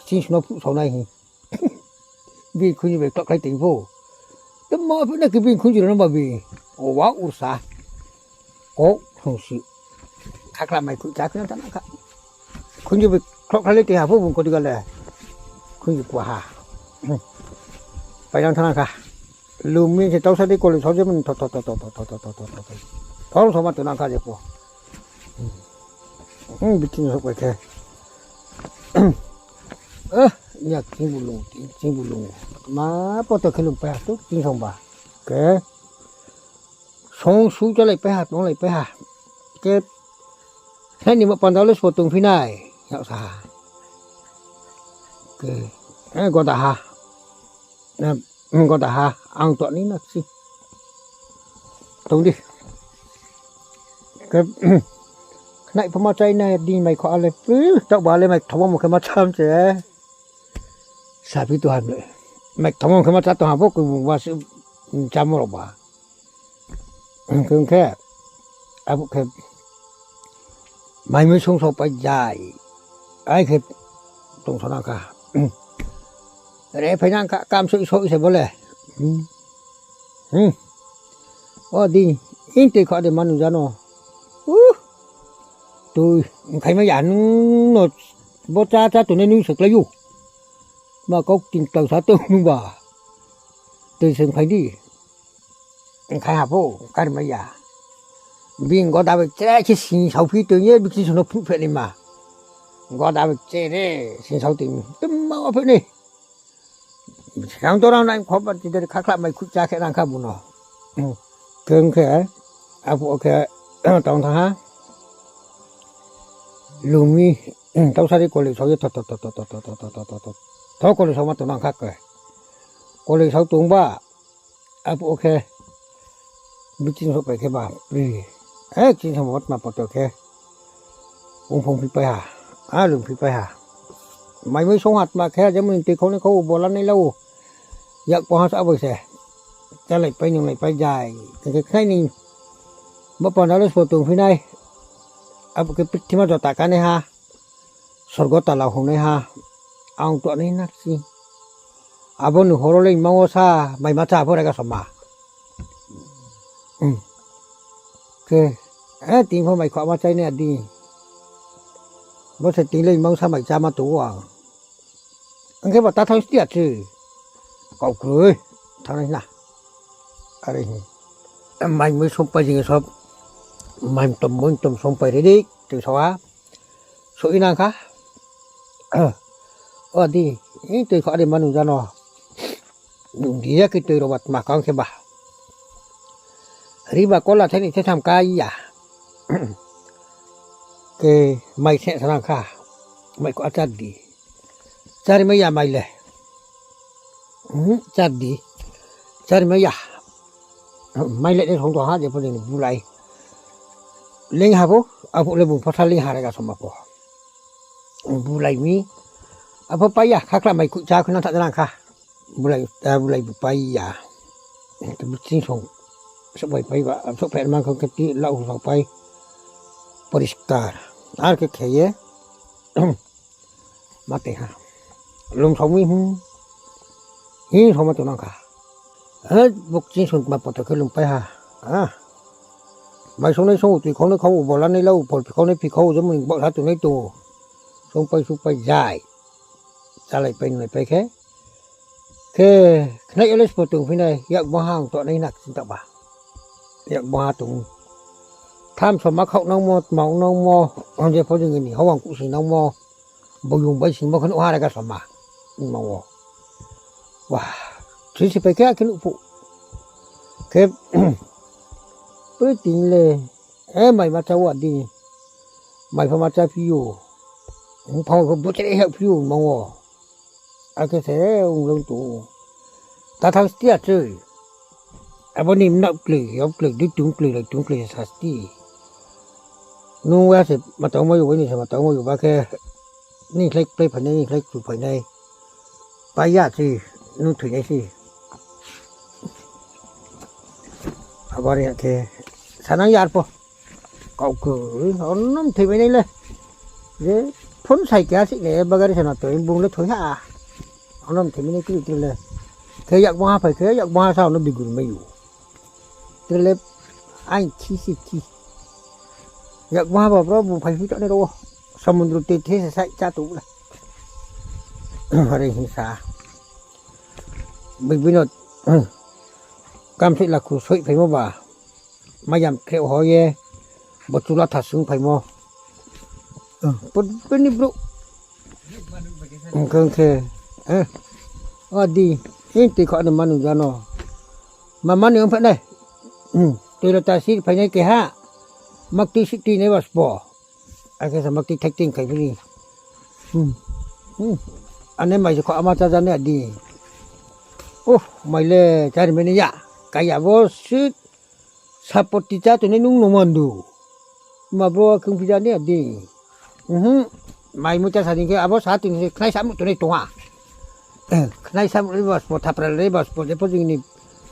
chini sno phuh sao nai hi. Bini khunju bai khloh khlai tong pho. Tma phuh na khe bini khunju rao no ba bi. O wa ursa. Kok thong si. Khakhla mai khuh cha khe na thanng kha. Khunju bai khloh khlai le tong ha pho bung kodi ga le. Khunju kuaha. Painang thanng kha. Lumi se tau sa di kole sao je mani tho tho tho. Thong so ma tong nang kha je pho. Hmm, biching so pai khe. Eh, ya ching bu lung, ching bu lung. Ma poto khe lung pai ha tu ching song ba. Khe. Song su chalai pai ha, tonglai pai ha. Khe. Nai ni ma panda le spo tong phi nai. Yak sa ha. Khe. Eh, goda ha. Eh, goda ha. Ang to ni na si. Tong di. Khe, khnai pho ma chai na di mai kho ale, pui, taoh ba le mai thomom khe ma cham se. Sapi tu ha le. Mai thomom khe ma cha to ha bo, khe bung ba se, chamo rao ba. Khe, khe, abo khe, mai mui song so pai jai. Ai khe, tong so nang kha. Re phai nang kha, kam so so se bo le. Hmm. Hmm. O di, in tui kho de ma nung ja no. Uh. Tui, mkhai ma ya nung no, bo cha cha tong nai nung se klái ou. Ma kau ting tau sa tong nung ba. Tui se mkhai di. Mkhai ha pho, kar ma ya. Bini goda bai chere khe sing sao phi tong ye, bikchi sung no phuh phe ni ma. Goda bai chere, sing sao tong, tma wa phe ni. Skang to rao nai kho ba ti deri khakhla mai khuh cha khe nang kha bu no. Khe ong khe, abo khe, tong thanng ha. Lumi, tau sari kole sao ye tho tho tho. Tho kole sao ma tong nang kha khe. Kole sao tong ba, abo khe, biching so pai khe ba, pri. Eh, ching so ma tma poto khe. Ongphong phi pai ha, a lung phi pai ha. Mai mui song ha tma khe, jemon tui khau ni khau bo la nai la ou. Yak pho ha sa abo se. Chalai pai nunglai pai jai. Khe khnai ni. Bo panda le spo tong phi nai. Abo khe prithima jota kanaiha. Sorgo tala hungnaiha. Ang to nai na si. Abo ni horo le imang wo sa, mai ma cha pho rega soma. Hmm. Khe, eh, ting pho mai kho ma chai nai di. Bo se ting le imang sa mai cha ma tong ou ang. Ang khe ba ta thanng si ya se. Kau kroi. Thanng nai na. Are hi. Mai mui song pai jing sob. Mai mtom mui mtom song pai ri di. Tui sao ha. So i nang kha. O di, i tui kho de ma nung ja no. Nung di ya khe tui rao ba tma kang khe ba. Ri ba kola thai ni thai tham ka ya. Khe mai se sa nang kha. Mai kho a char di. Chari mai ya mai le. Hmm, char di. Chari mai ya. Mai le ne song tong ha je pho ni bulai. Leing ha pho, abo le bung pho sa leing ha rega soma pho. Bulai mi. Abo pai ya, khakla mai kuh cha khna tha nang kha. Bulai, ah, bulai bu pai ya. Buching song. Souhphai pai ba, souhphai man kho khe ti la u song pai. Poriskar. Ar khe khe ye. Ma te ha. Lum song mi, hmm. Hing song ma tong nang kha. Eh, buching song ma poto khe lum pai ha. Ah. Mai song nai song u tui khau nai khau u bola nai la u por phi khau nai phi khau u jemon bo ha tong nai tong u. Song pai su pai jai. Chalai pai nai pai khe. Khe, khnai yo le spo tong phi nai, yak bo ha ang to nai nak chinta ba. Yak bo ha tong. Tham soma khau nangmo, tma ong nangmo, ang je pho jing ni, hawang kuh sing nangmo, boyong bai singmo khe nuh ha rega soma. Nang wo. Wa, thri si pai khe akhe nuh phuh. Khe, pui ting le, eh, mai ma cha wa di. Mai pha ma cha phi yo. Ong pha wo pho bo chere he phi yo, mang wo. Akhe se ong long tong. Ta thang sti a choi. Abo ni mna kloi, yao kloi, dui tung kloi, lai tung kloi sa sti. Nung wa se matang mo yo, wai ni se matang mo yo ba khe. Ni khlai khlai phai nai, ni khlai chu phai nai. Pai ya se, nung thui nai se. Abo re ya khe, sanang yar pho. Kau khe, onom thoi bai nai le. Je, phone sai khe asi ne, bagari sana toi, bung le thoi ha. Onom thoi bai nai kri kri le. Khe yak bung ha phai khe, yak bung ha sa ono bigur mai yo. Tre le, ai thi si thi. Yak bung ha ba bro, bung phai phi to ne ro. Samudru te the se sai cha tu le. Hare hing sa. Bibino, kam soi lakhu soi phaimo ba. Mayam khe ho ye, bo chula tha sung phaimo. Put bini brouh. Khe, khe, eh. O di, in tui kho ni manu jano. Ma mani ong phainai. Tui lo ta si phainai keha. Mak tui si tui nai ba sbo. Akhe sa mak tui thek ting khai bini. Ane mai se kho ama cha jani adi. O, mai le chari mene ya. Kaya bo si. Sapoti cha tongnai nung no mandu. Ma bro khe ongphi jani adi. Mai mucha sa ni khe abo sa tini se khnai samung tongnai tong ha. Khnai samung ni ba sbo thapra ni ba sbo jepho jing ni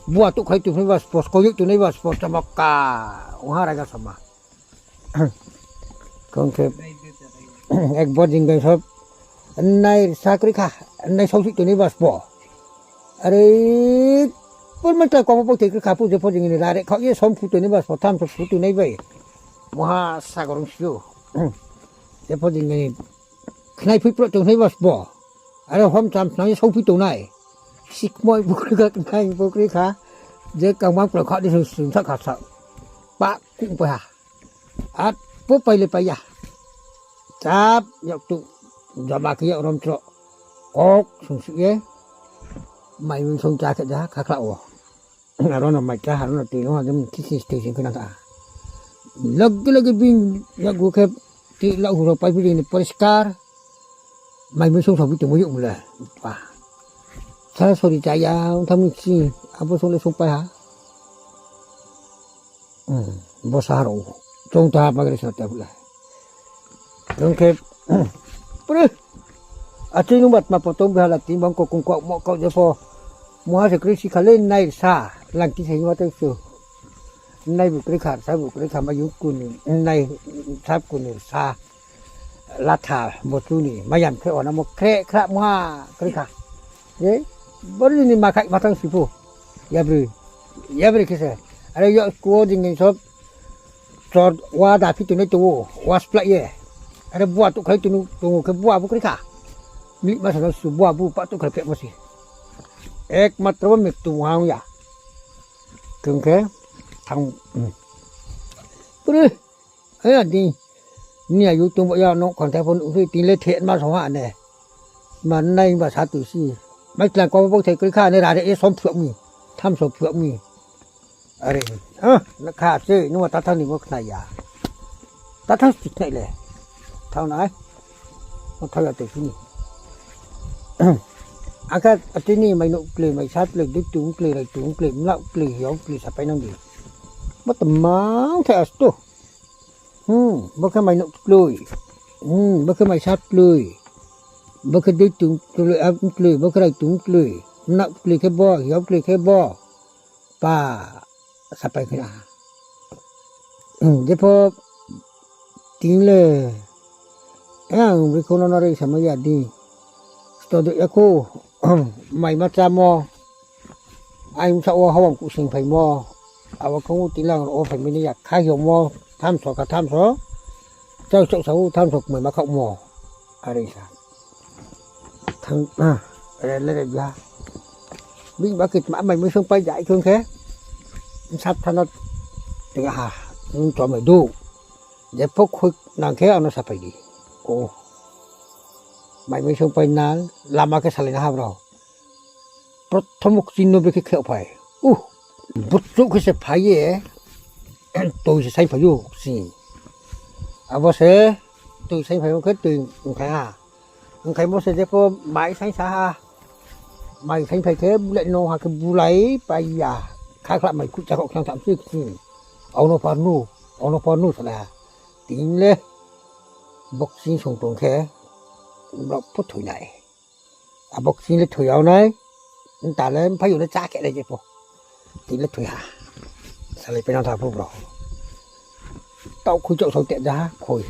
bua tuh khlai tongnai ba sbo koyouh tongnai ba sbo chamaka. Ongha raga sama. Kong khe ek bo jing bai sob nai sa kroi kha, nai sausi tongnai ba sbo. Are, pur mai ta kong bo thei kroi kha pu jepho jing ni rare kha ye som phu tongnai ba sbo tham so phu tongnai bai. Moha sagor ong sio. Jepho jing ni khnai phui pro tongnai ba sbo. Are hom cham thnai ye sausi tongnai. Sikmoi bo kroi kha, khnai bo kroi kha. Je kangmang pro kha di sung sung sa kha sa. Pa kung pa ha. At po pai le pai ya. Chap yak tu jama khe yak rom chro. Kok sung sih ye. Mai mung sung cha khe ja kha khla wo. Aro no mai cha ha ro no tui no ha jam thi thi tui sing khe na ta. Lagi lagi bini yak gu khe ti la hu ro pai bini poriskar. Mai mung sung sa bi tongmo yag mu le. Pa. Sa sori cha ya ong tham si abo sung le sung pai ha. Bo sa rao. Chung ta ha bagre sa ta bula. Ong khe, pre. Achi nung bat ma potong bihala ti bang ko kung ko mo ko jepho. Muha se kroi si khale nai sa. Lang ti se ma te su. Nai bu kroi kha, sa bu kroi kha ma yung kuni. Nai sa kuni sa. Latha bo chu ni mayam khe ona mo kre khra muha kroi kha. Ye, bori ni ma khai ma thang si phu. Yabri, yabri khe se. Are yo school jing ni sob. Chor wa da phi tongnai tongo, wa splai ye. Are bua tuh khlai tong, tongo khe bua bo kroi kha. Mlik ma sa no su bua bu pa tuh khlai phe mo si. Ekmatro bo mik tu ha ong ya. Kung khe, thang, pre. He adi. Ni ayu tong bo ya no khonthai pho nuh phi tini le the ma song ha ne. Ma nai ba sa tu si. Mai tlang ko bo thai kroi kha ne rare ye som phuak mi. Tham som phuak mi. Are. Ah, na kha se, nung ta thang ni mo khna ya. Ta thang si khna le. Thang nai. Mo thang ya te si ni. Akha atini mai no kloi, mai sa kloi, dui tung kloi, rai tung kloi, mla kloi, yau kloi, sapai nang di. Bo tmang the astu. Hmm, bo khe mai no kloi. Bo khe maisa kloi, bo khe dei tong kloi, a kloi, bo khe rai tong kloi, mna kloi khe bo, hiao kloi khe bo, pa sapai khe na. Jepho tini le, ang bikho no nare samai ya di. Sto de ya kho, mai ma chámo. Ai bsa wo hawang kuhsing phaimo. Abo khe tini le ang ro phaimai ni ya kha hiomo. Thamso kha thamso. Chau chau sa u thamso kmai ma khaohmo. Are sa. Thang, ah, re le re bia. Bini ba khe tma mai mui song pai jai khong khe. Sat thano tei ha, nung chomai du. Jepho khoi nang khe ano sapai di. O. Mai mui song pai nang, lama khe salai na ha bro. Prothom kching no bekhe khe phai. Uh, butsuh khe se phai ye, toi se saing phai ou kching. Abo se toi saing phai khe toi ongkhai ha. Ongkhaimo se jepho mai saing sa ha. Mai saing phai khe bulai no ha khe bulai pai ya. Khakhla mai khuh chakhoh khnang tham se kching. Auno pha nu, auno pha nu salai ha. Tini le bo kching song tong khe, brao pho thoi nai. Abo kching le thoi yag nai, nta le mphai yo le chá khe nai jepho. Tini le thoi ha. Salai pai nang tha phu brao. Taoh khoi chaoh sao te ja ha khoi.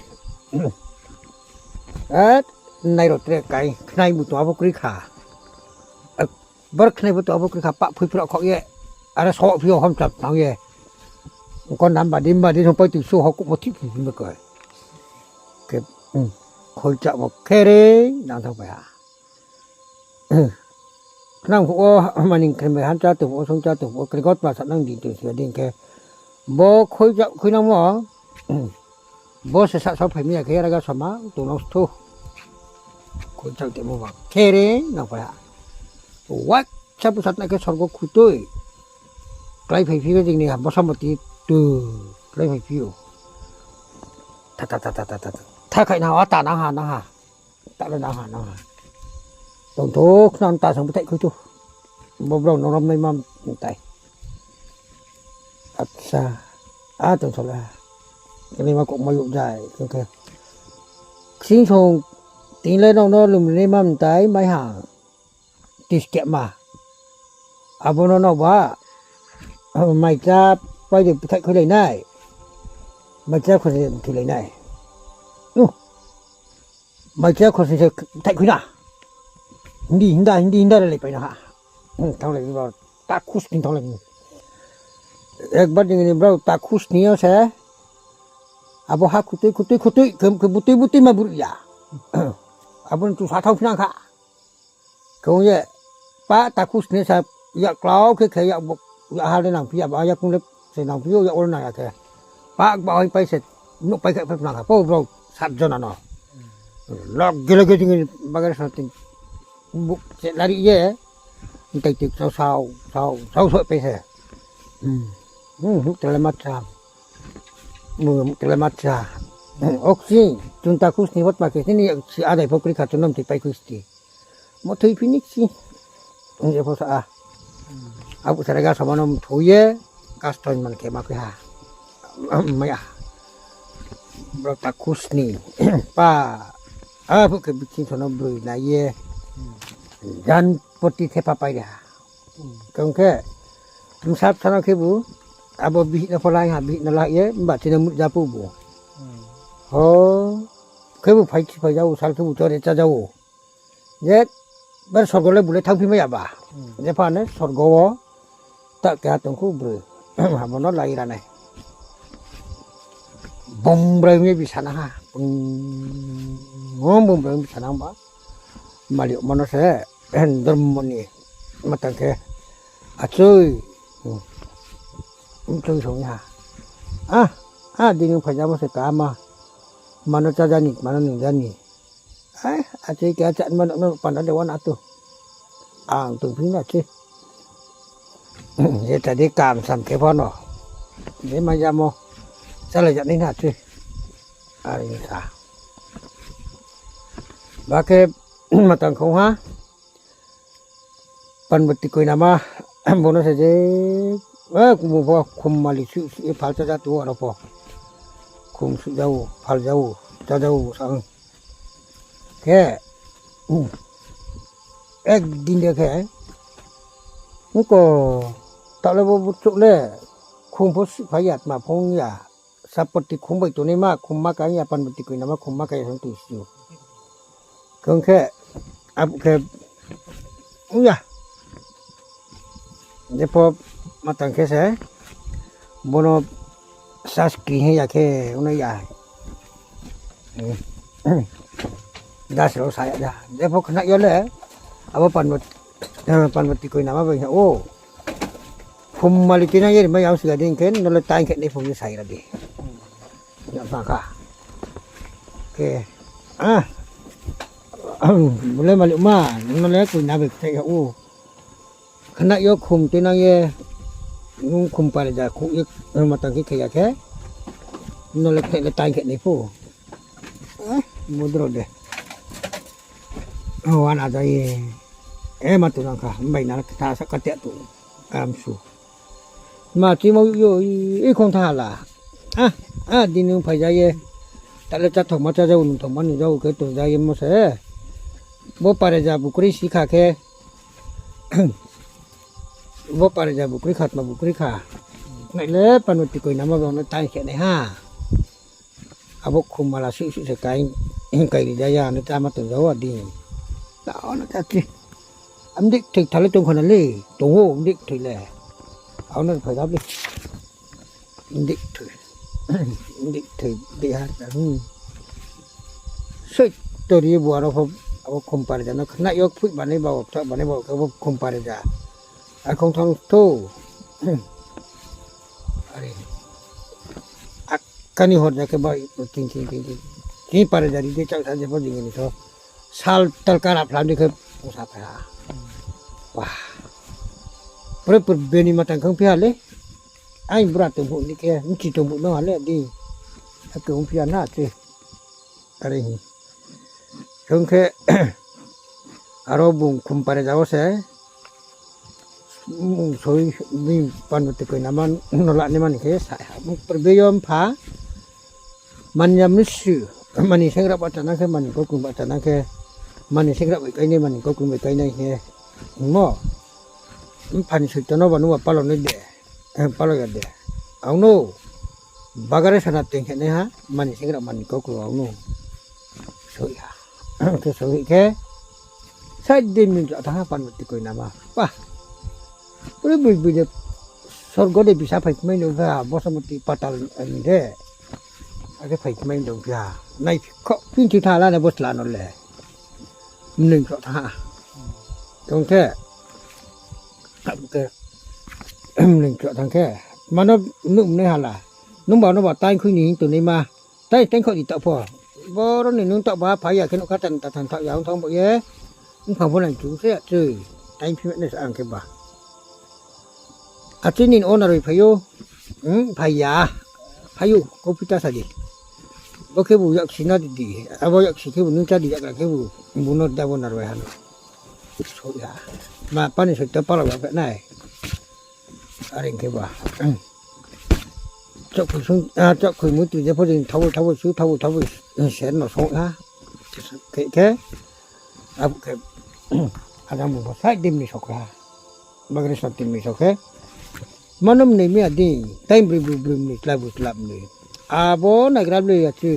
E, nai rao tre kai, khnai bu tong abo kroi kha. Bar khnai bu tong abo kroi kha, pah phui phra khaoh ye. Are so phi yo hom chap tang ye. Ko nam badi badi song pai tui so ho kuhmo thik phi phi me koi. Khe, khoi chahmo khere nang thang pai ha. Khnang phuh wo, maning khe bai han chá tong phuh wo, song chá tong phuh wo, krekotma sa nang di tong si ya dei khe. Bo khoi chah khui nangmo, bo se sahsao phai mi ya khe, raga sama tong nang sthu. Khoi chah tongmo ba khere nang pai ha. Wa, sa bu sat na khe sorgo khutoi. Klái phai phi yo jing ni ha, bosa moti tu, klái phai phi ou. Tha, tha, tha, tha, tha, tha, tha. Tha khai na ha, ta nang ha, nang ha. Ta le nang ha, nang ha. Tong tho, khna ta sang bthai khui tu. Bo brao no rom nai ma mtai. Acha. A tong tho le. Kani ma kok ma yuk jai, khe khe. Ksing song, tini le nrao no lum nai ma mtai, mai ha. Tis kema. Abo no nrao ba. Mai chá pai de bthai khuilai nai. Mai chá khosni de bthilai nai. Uh. Mai chá khosni se bthai khui na. Hindi, hinda, hindi, hinda le le pai na ha. Hmm, thanglai ni brao, ta khusni thanglai ni. Ekbar ding ni brao ta khusni yo se. Abo ha khutui, khutui, khutui, khe, khe butui, butui ma bru ya. Abo ni tu sa thao phi nang kha. Khe ong ye, pa ta khusni sa, yak klau khe khe yak bo, yak ha le nang phi ya, ba yak kung le se nang phi yo, yak wo le nang ya khe. Pa ba hoi pai se, nuh pai khe phe nang kha, po brao sat jona no. Log gele ge ding ni bagar sa ting. Buk che lari ye. Ntai tik sao sao, sao, sao so pe se. Hmm. Hmm, muk tele matcha. Muk tele matcha. Hmm, oksi, chunta khusni bot ma ke sini si adai pokri kha chunam ti pai khusti. Mo thui phi ni si. Ye pho sa a. Abu sara ga sama nom thui ye. Kasto man ke ma khe ha. Maya. Brao ta khusni. Pa. Abu khe biching sono broi na ye. Jan poti thepa pai de ha. Khe ong khe, msa bsa no khe bu, abo bihih no pho lai ha, bihih no lai ye, mba chini mui ja pu bu. Ho, khe bu phai si phai ja ou, sal khe bu chore chá ja ou. Je, bar sorgo le bu le thanngphi mai ya ba. Je pha ne sorgo wo, ta keha tong kho broi. Abo no lai ra nai. Bumbroi mi bisa na ha. Bum, bumbroi mi bisa na ba. Mali mano se, dormo ni matang khe. Achoi. Mchoi song ha. Ah, ah, dini phai jamo se kama. Mano chá jani, mano nung jani. Ai, achoi khe achá mano no panda de wan atu. Ang tong phi na achoi. Je ta de kam sam khe pho no. Je ma jamo. Chalai ja nai na achoi. Are sa. Ba khe matang khong ha. Panbati koi nama, bono se je, eh, kumu pho, khum mali su, su, eh, phal cha ja tu aro pho. Khum su jau, phal jau, cha jau, sang. Khe, ek din de khe, ungko, taoh le bo buchouh le, khum pho sihphai ya, tma pho ong ya, sapoti khum bai tongnaima, khum ma ka ya, panboti koinama khum ma ka ya, song tong si. Khe ong khe, abo khe, ong ya. Jepho matang khe se, bono sas kri hing ya khe, ong ya. Das rao sa ya ja. Jepho khna yo le, abo panboti, eh, panboti koinama bai ha, o. Khum mali tuinang ye rimai yang siga dei khe, no le taing khe nai phung ni sai ra di. Ya, ba kha. Khe, ah, bo le mali ma, no le koina bai khe ya, o. Khna yo khum tuinang ye, nung khum pare ja khu ye, matang khe khe ya khe, no le khe le taing khe nai phu. Eh, mudro de. O, wana ja ye. Eh, ma tu nang kha, mbai na kha sa ka te tu. Am su. Ma chi mau yo, i, i khong tha la. Ah, ah, din nung phai ja ye. Ta le cha thok ma cha ja, nung thok ma nung ja, khe tu ja ye mo se. Bo pare ja bukri si kha khe. Bo pare ja bukri kha, tma bukri kha. Nai le panboti koinama bo no taing khe nai ha. Abo khum mala suh suh se kai, kai ri ja ya, no ta ma tong ja wa di. Ta no ta chi. Am dik thoi tha le tong kha na le, tong o am dik thoi le. Au no phai gap le. Dik thoi. Dik thoi, dik ha, hmm. Soi tori bo aro pho, abo khum pare ja no khna yo phui banai ba, thak banai ba, abo khum pare ja. Akhong thang tho. Are. Akani hor ja khe bai, ting, ting, ting, ting. Ting pare ja ri de chak sa je pho jing ni tho. Sal tal kara phlam di khe, ongsa phai ha. Wah. Pore pore beni matang khang phi ha le. Ai bra tong bu ni khe, mchi tong bu no ha le di. Ake ong phi ha na che. Are hi. Song khe, aro bung khum pare ja wo se, bung soi, bini panboti koinama no la ni mani khe, sa, bung pore be yo mpha, mani ya mnusu, mani sengra ba chana khe, mani kokrung ba chana khe, mani sengra bai kainai, mani kokrung bai kainai khe, mo, mpha ni soito no ba nuba palo nai de. Em, palo ya de. Ang no. Bagare sana teng khe nai ha, mani sengra mani kokrung ang no. Soi ha. Khe soi khe. Sai de min ja tha ha panboti koinama. Pa. Puri bui bui de. Sorgo de bisa phai mai no ga, bosamoti patal ni de. Ake phai mai no ga. Nai kho, pin chu tha la na bosla no le. Mnung kho tha ha. Tong khe. Abo khe, mnung kho tang khe, mano nuh mnai hala. Nung ba no ba taing khui ni hing tong nai ma. Taing, taing kho di taoh pho. Boro ni nung taoh ba phai ya khe nuh kha tan ta than thaoh ya ong thang bo ye. Mpha pho nang chu se ya chu. Taing phi mane sa ang khe ba. Achi ni o naroi phai ou. Hmm, phai ya. Phai ou, kau pita sa di. Bo khe bu yak si na di di. Abo yak si khe bu nung cha di yak ra khe bu. Bu no da bo naroi hano. So ya. Ma pani so ta pala ba nai. Are khe ba. Chok khui sung, ah, chok khui mu tu je pho jing thabo, thabo su, thabo, thabo se no song ha. Khe, khe. Abo khe. Ajang bu bo sai dim ni sok ha. Bagre santi mi so khe. Manom ni mi adi, time bri bri bri ni, tla bri tla ni. Abo naigra bri ya chi.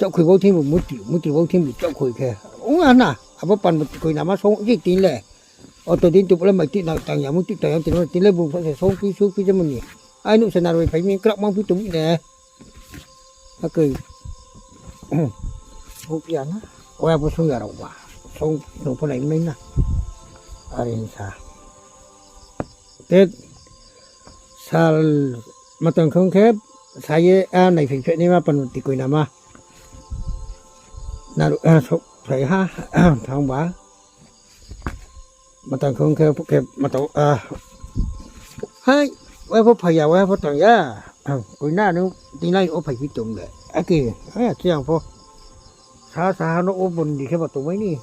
Chok khui bau thing bu muti, muti bau thing bu chok khui khe. Ong ana, abo pan muti khui nama song ji tin le. Oto din tu pole mai ti na tang ya, muti tang ya, tin le bu se song pi su pi je muni. Ai nu se naroi phai mi krak mang pi tu mi ne. Ake. Huk ya na. Oya bo sung ya rao ba. Sung, sung pho nai mai na. Are sa. Te sal matang khong khe, sa ye, a, nai phai phai ni ma pan muti koi nama. Naru, a, sok phai ha, thang ba. Matang khong khe, khe matang, ah. Hai, wai pho phai ya, wai pho tang ya. Ah, koi na nung, tinai o phai phi tong le. Ake, ah, chiang pho. Sa, sa ha no o bon di khe ba tong mai ni.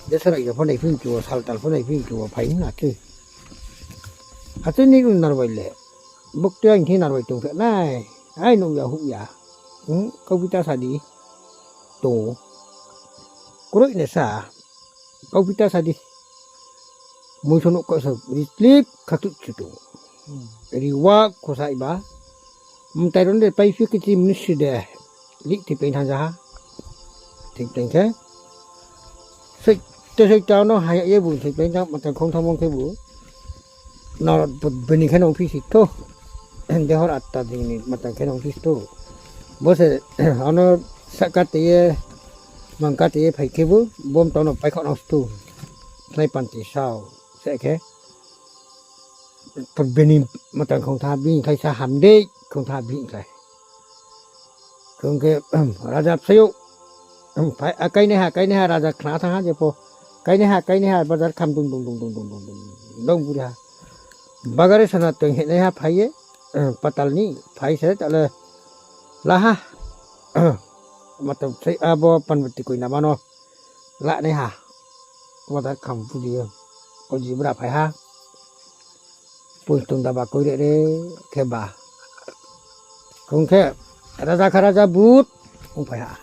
De sa rai ya pho nai phi chu, sal tal pho nai phi chu, phai na ke. Ate ni un narbai le. Bok te ang khe narbai tong khe nai. Ai nung ya hu ya. Hmm, kau pita sa di. tong ou. Kroi na sa, kau pita sa di. Muiso nouh kau sa, ri slip khatuk chu tong ou. Ri wa khosa iba. Mtai ron de paiphi khe chi mnusu de. Lih thik pai thang ja ha. Thik pai khe. Soi, te soi ta no haya ye bu thik pai thang, mtai khong thang mong khe bu. Nor bini khe nong phi si to. Dehor atta dini mtai khe nong phi si to. Bo se, ano sahka te ye, mangka te ye phai khe bu, bom tono paikho nong stu. Khlai panti sao, se khe. Bini mtang khong tha, bini khlai sa hamdei khong tha, bini khlai. Khong khe, raja bsayouh, phai, a, kainaiha, kainaiha, raja khna thanng ha je pho. Kainaiha, kainaiha, bazar kham dung, dung, dung, buri ha. Bagare sana tong hinaiha phai ye, patal ni phai se, tale, laha. Matam sai abo Panbati koi nama no. Lanaiha. Bazar kham buri ye. Oji bra phai ha. Poi tong daba koi re re khe ba. Khong khe, raja kha raja but, ong phai ha.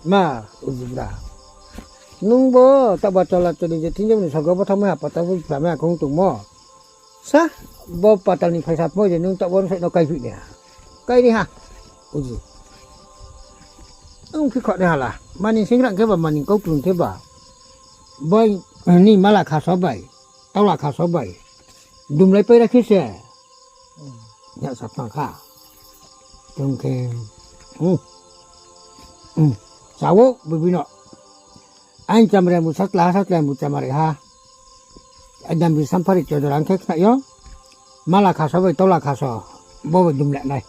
Ma, uji bra. Nung bo, taba chola choli je thing je ni sorgo bo thanngmai ha, patal bo phlamai ha, khong tongmo. Sa, bo patal ni phaisa phmo je nung tabo no sai no kaiphi ni ha. Kaini ha. Uji. Ong phi kho ni hala. Mani singrang khe ba, mani kaukrung khe ba. Bai, ni mala khaso bai. Taula khaso bai. Dumlai pai ra khe se. Ya sa phang kha. Tong khe. Hmm. Hmm. Sao, bibino. Ain chamre mu satla, satla mu chamare ha. Adam bi samphari chodor ang khe khna yo. Mala khaso bai taula khaso. Bo bai dumle nai.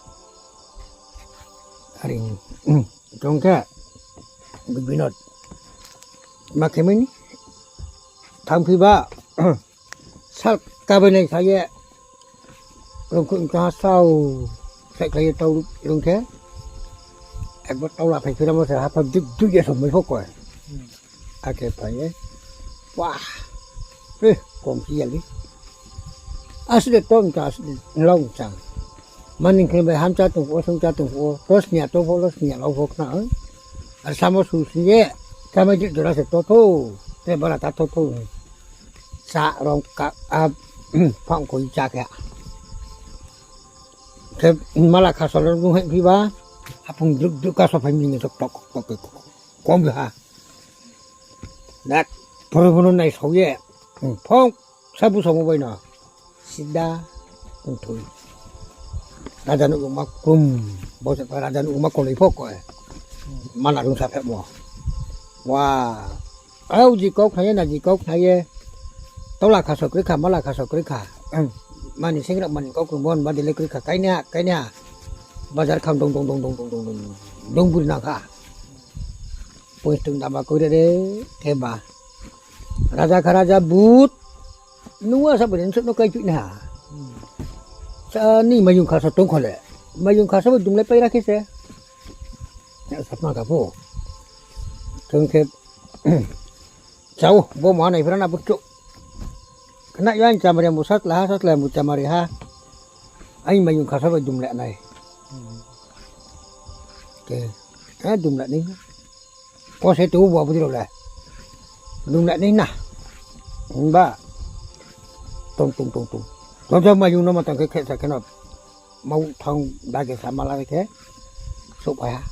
Aring. Hmm. Tong khe. Bibino. Ma khe mini. Thang phi ba. Sal kabai nai sa ye. Rungkhu tong ha sao. Sai khlai ye tau rung khe. Ekbar taula phai phiramo se hapha duk duk ye somai pho koi. Ake phai ye. Wah. Eh, kom phi ya li. Asle tong ka asle long chang. Maning khe bai hamcha tong pho, songcha tong pho, to snia to pho, lo snia lo pho khna. Ar samo su sni ye. Kamai dik jora se to tho. Te bara ta tho tho. Sa rong ka, a, phang koi cha khe. Khe mala khaso lo nung hai phi ba. Hapung druk druk ka so phai mi ni tok tok tok tok. Kom ha. Nak, poro bono nai sao ye. Phong, sabu samo bai no. Sida, tongthoi. Raja no ma krum, bo se raja no ma koloi pho koi. Mana rung sa phemo. Wa, au ji kau khna ye, na ji kau khna ye. Taula khaso kroi kha, mala khaso kroi kha. Mani singra mani kau kroi bon ba dile kroi kha, kaini ha, kaini ha. Bazar kham dong dong dong dong dong dong dong. Dong buri nang kha. Poi tong daba koi re re, khe ba. Raja kha raja but. Nung wa sa bini nsuk no kai phi na ha. Sa ni mayung khaso tong kho le. Mayung khaso bo dumlai pai ra khe se. Ya sa phna kha pho. Tong khe. Sao, bo ma nai phra na bukchuk. Khna yo ang chamari ang bu satla ha, satla ang bu chamari ha. Ang mayung khaso bai dumle nai. Ke, eh, dumle ni. Ko se tu bo budi le. Dumle ni na. Ba. Tung, tung, tung, tung. Jojo mayung no ma tang khe khe sa khe no. Mau thang dage sa mala khe. Souhphai ha.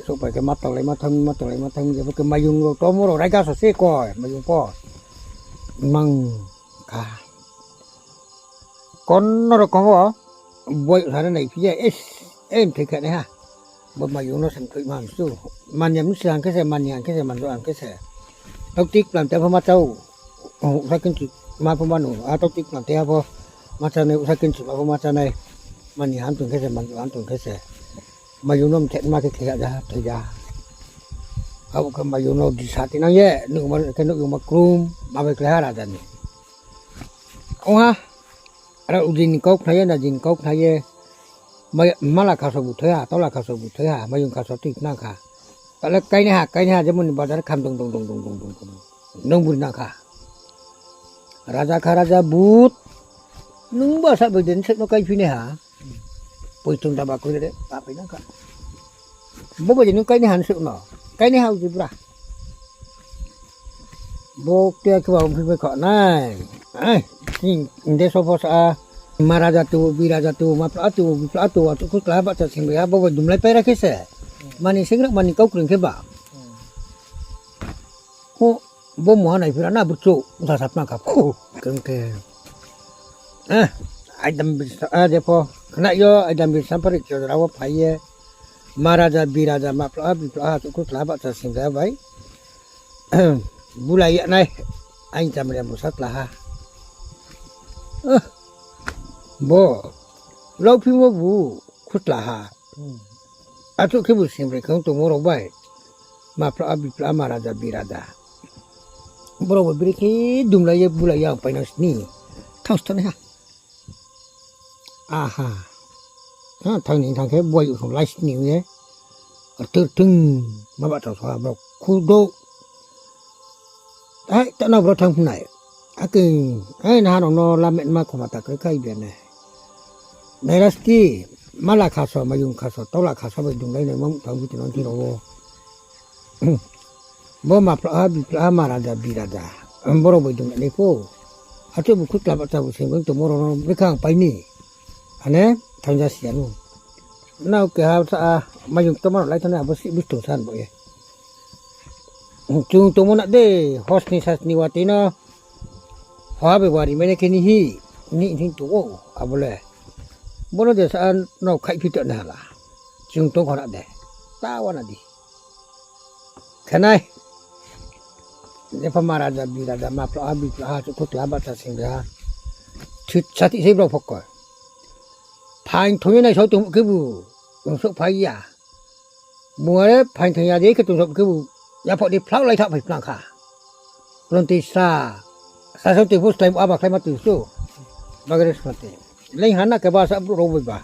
Souhphai khe ma tolai ma thang, ma tolai ma thang, jebo khe mayung rao tomo rao raiga so se koi, mayung pho. Mang kha. Kono rokom wo, boi sare nai phi ye, es, em thoi khe nai ha. Bo mayung no sem thoi ma su. Mani am se ang khe se, mani ang khe se, manjo ang khe se. Toktik plan te pho ma chau. Usa kinchi ma pho manu, a toktik plan te ha pho ma chanai, usa kinchi ma pho ma chanai. Mani ham tong khe se, manjo ham tong khe se. Mayung no mthe ma khe khe ya ja, thoi ja. Abo khe mayung no disa tinang ye, nuh ma khe nuh ma krum, ma bai khlai ha raja ni. Ong ha, ara ujin kau khna ye, na jin kau khna ye. Mai-, mala khaso bu thoi ha, tola khaso bu thoi ha, mayung khaso tui nang kha. Tale kaini ha, kaini ha, jemon ni bazar kham dong dong dong. Nung buri nang kha. Raja kha raja but. Nung ba sa bai den se no kai phi nai ha. Poi tong daba koi re, ta pai nang kha. Bo bai nung kaini ha se no. Kainaiha uji bra. Bo kte khe ba ongphi bai kha nai. Ai, chini deso pho sa, ma raja tu, bi raja tu, ma phla tu, bi phla tu, achouh khuslai ha bahcha singri ha, bo bai dumlai pai ra khe se. Mani singrak mani kau kring khe ba. Ho, bo mungha nai phira na burchouh, sa sapna kha phu. Kring khe. Eh, aidam bisa, ah, jepho. Khna yo, aidam bisa phari kyo jora wo phai ye. Ma raja, bi raja, ma phla, bi phla, achouh khuslai ha bahcha singri ha bai. Bulai ya nai, aini chamriya busa tla ha. Eh, bo, lauphi mo bu, khutla ha. Achouh khe bu singbroi khe ong tongmo rao bai. Ma phla, bi phla, ma raja, bi raja. Borao bo brekhe dumlai ye bulai ya ang painang sni. Thang sto nai ha. Aha. Ha, thang ni thang khe buai usung lai sni ye. Arthur thung ma ba tang so ha borao khudo. Ai, ta na bro thang phunai. Akhe, ai, naha rao no lamet ma khoma ta kre khai bia ne. Nairasti, mala khaso, mayung khaso, tola khaso bai dunglai nai ma muhtang buti no thing rao wo. Bo ma phla ha, bi phla ha, ma raja, bi raja. Borao bai dunglai nai pho. Achouh bu khutla bahcha bu singbroi tongmo rao no brekhe ang pai ni. Ane, thangja si ya nu. Nao keha sa a, mayung tongma rao lai thanai abo si busto san bo ye. Chung tongmo na de, hosni sasni watoi no, ha bai wari mai nai khe ni hi, ni hing tong ou, abo le. Bono de sa a nao khaihphi to na hala. Chung tong kho na de. Ta wana di. Khe nai. Jepho ma raja, bi raja, ma phla ha, bi phla ha, achouh khuslai ha bahcha singri ha. Thit sati sei brao phokoi. Phaing thong ye naisao tong khe bu, tong souhphai ya. Bung are phaing thong ya de khe tong souh khe bu, yaphaoh de phlaoh lai thaoh phai phlang kha. Klonti sa, sa sa tei pho slái abo khlaima tong su. Bagre smati. Leing ha na khe ba sa brouh rao bai ba.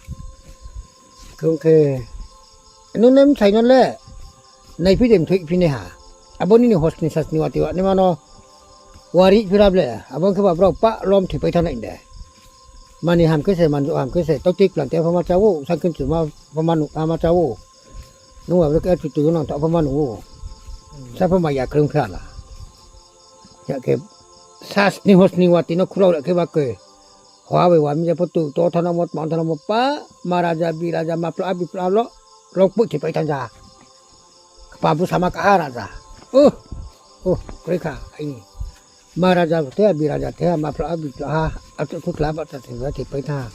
Khe ong khe, nung ne mthai no le, naiphi de mthoihphi nai ha. Abo nini hosni sasni watoi wa naima no, wari phira ble, abo ong khe ba brao pah lom thoipai thanng nai de. Mani ham khe se, manjouh ham khe se, tautui klang te pho ma chá ou, sangkhin chuma pho ma nuh, ma chá ou. Nung ba bre khe chutu yo nang tha pho ma nuh ou. Sa pho ma ya krung khe ala. Ya khe sasni hosni watoi no khulao la khe ba khe. Hwa bai wa mi ya pho tu to thanamo, tma thanamo pa, ma raja, bi raja, ma phla, bi phla lo, longpoi thoipai thanng ja. Kpa bu sama kaha raja. Uh, uh, kroi kha, aini. Ma raja the, bi raja the, ma phla, bi phla ha, achouh khuslai ha bahcha singri ha thoipai thanng ha.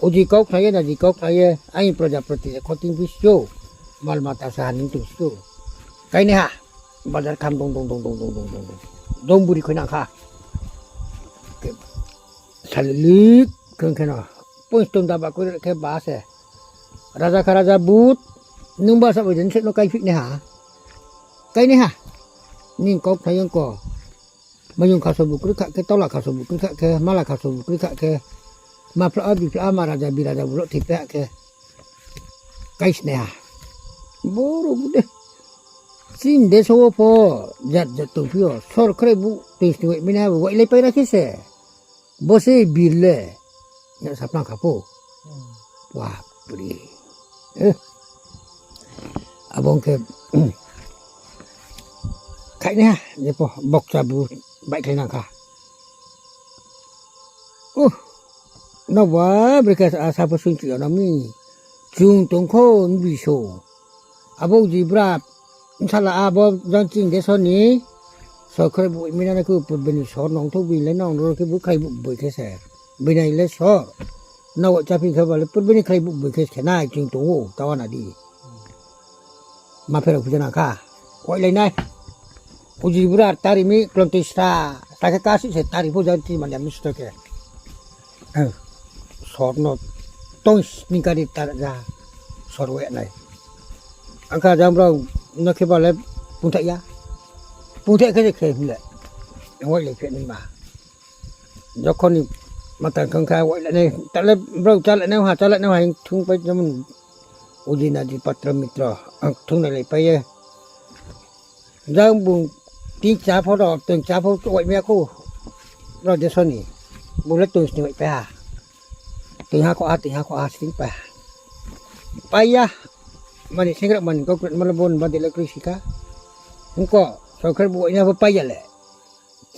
Uji kau khna ye, naji kau khna ye, aini proja proti je khoting phi su, mal mata sa ha ning tong su. Kainaiha, bazar kham dong dong dong dong. Dong buri khoi nang kha. Salili khe ong khe no. Poinstom daba koi khe ba se. Raja kha raja but. Nung ba sa bai den se no kaiphi nai ha. Kainaiha. Ning kau khnai ong ko. Mayung khaso bu kroi kha khe, tola khaso bu kroi kha khe, mala khaso bu kroi kha khe. Ma phla, bi phla, ma raja, bi raja bu lo thoipai ha khe. Kaisnaiha. Boro bu de. Chini deso wo pho jat jat tongphi yo. Sor khraibu tongsni waimai nai ha bo wailai pai ra khe se. Bo se bir le. Ya sapna kha pho. Bapre. Eh. Abo ong khe, khainaiha, jepho, bokcha bu, baihkhlai nang kha. Uh, nabo bre khe asa pho sungchi yo no mi. Chung tong kho nbi so. Abo uji bra, bsala abo jang chini deso ni, sor khraibu waimai nai khe purbe ni sor nong thou bini le nong ro khe bu khraibu boi khe se. Bini le sor. Nao wa cháphi khe ba le purbe ni khraibu boi khe se khe nai chung tong ou, ta wana di. Ma pherao phi ja nang kha. Wailai nai. Uji bra tari mi klonti sra, sa khe kasi se tari pho jang chini mani ya mi sto khe. Sor no tongsni kari tar ja, sor wai nai. Ang kha jang brao no khe ba le pungthaih ya. Pungthaih khe je khe hing le. Wailai phi nai ma. Jokhon ni matang khang kha wailai nai. Ta le brao chálai nai ha, chálai nai ha hing thungpai jemon uji naji patra mitra. Ang thung nai lai pai ye. Jang bung tin cha pho rao, tin cha pho waimai ya khou. Rao deso ni. Bung le tongsni waipai ha. Toiha kho ha, toiha kho ha, sing pa. Pai ya. Mani sengkrak mani kau kret ma le bon ba de le kroi si kha. Ongko, sorkar bo ina bo pai ya le.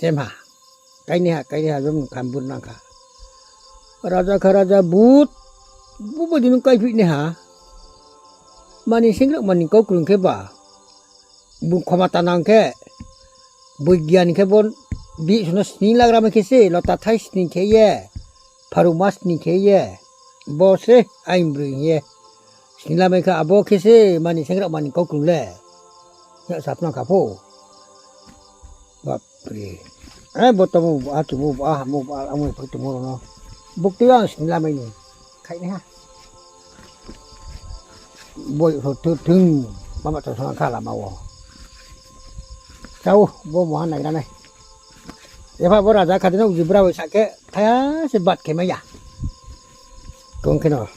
Chemha. Kainaiha, kainaiha, jom kham bun nang kha. Raja kha raja but, bo bo di nung kaiphi naiha. Mani sengrak mani kaukrung khe ba. Bung khomata nang khe, boigian khe bo bihih sung no sni lagra mai khe se, lota thai sni khe ye, pharu ma sni khe ye, bo se aini broi hing ye. Sni lamai kha abo khe se mani sengrak mani kaukrung le. Ya sapna kha pho. Bapre. Eh, bo tongmo bo, a tongmo bo, a hamo bo, a amo pho tongmo rao no. Buktui ang sni lamai ni. Khainaiha. Boi ho thu thung, mama to sa kha lama wo. Chao, bo moha naigra nai. Epha bo raja kha de no uji bra bai sa khe, thaya se bat khe mai ya. Kong khe no.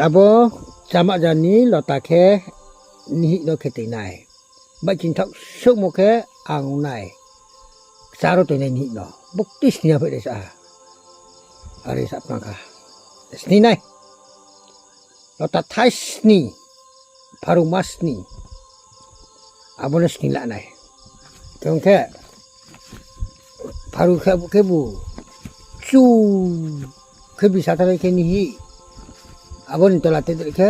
Abo chama ja ni lota khe nihih no khe toi nai. Baihching thaoh souhmo khe ang nai. Kchar wo toi nai nihih no. Buktui sni ya phai de sa. Are sapna kha. Sni nai. Lota thai sni. Pharu ma sni. Abo no sni la nai. Khe ong khe, pharu khe abo khe bu chu khe bisa thanai khe nihih. Abo ni tola te dei khe,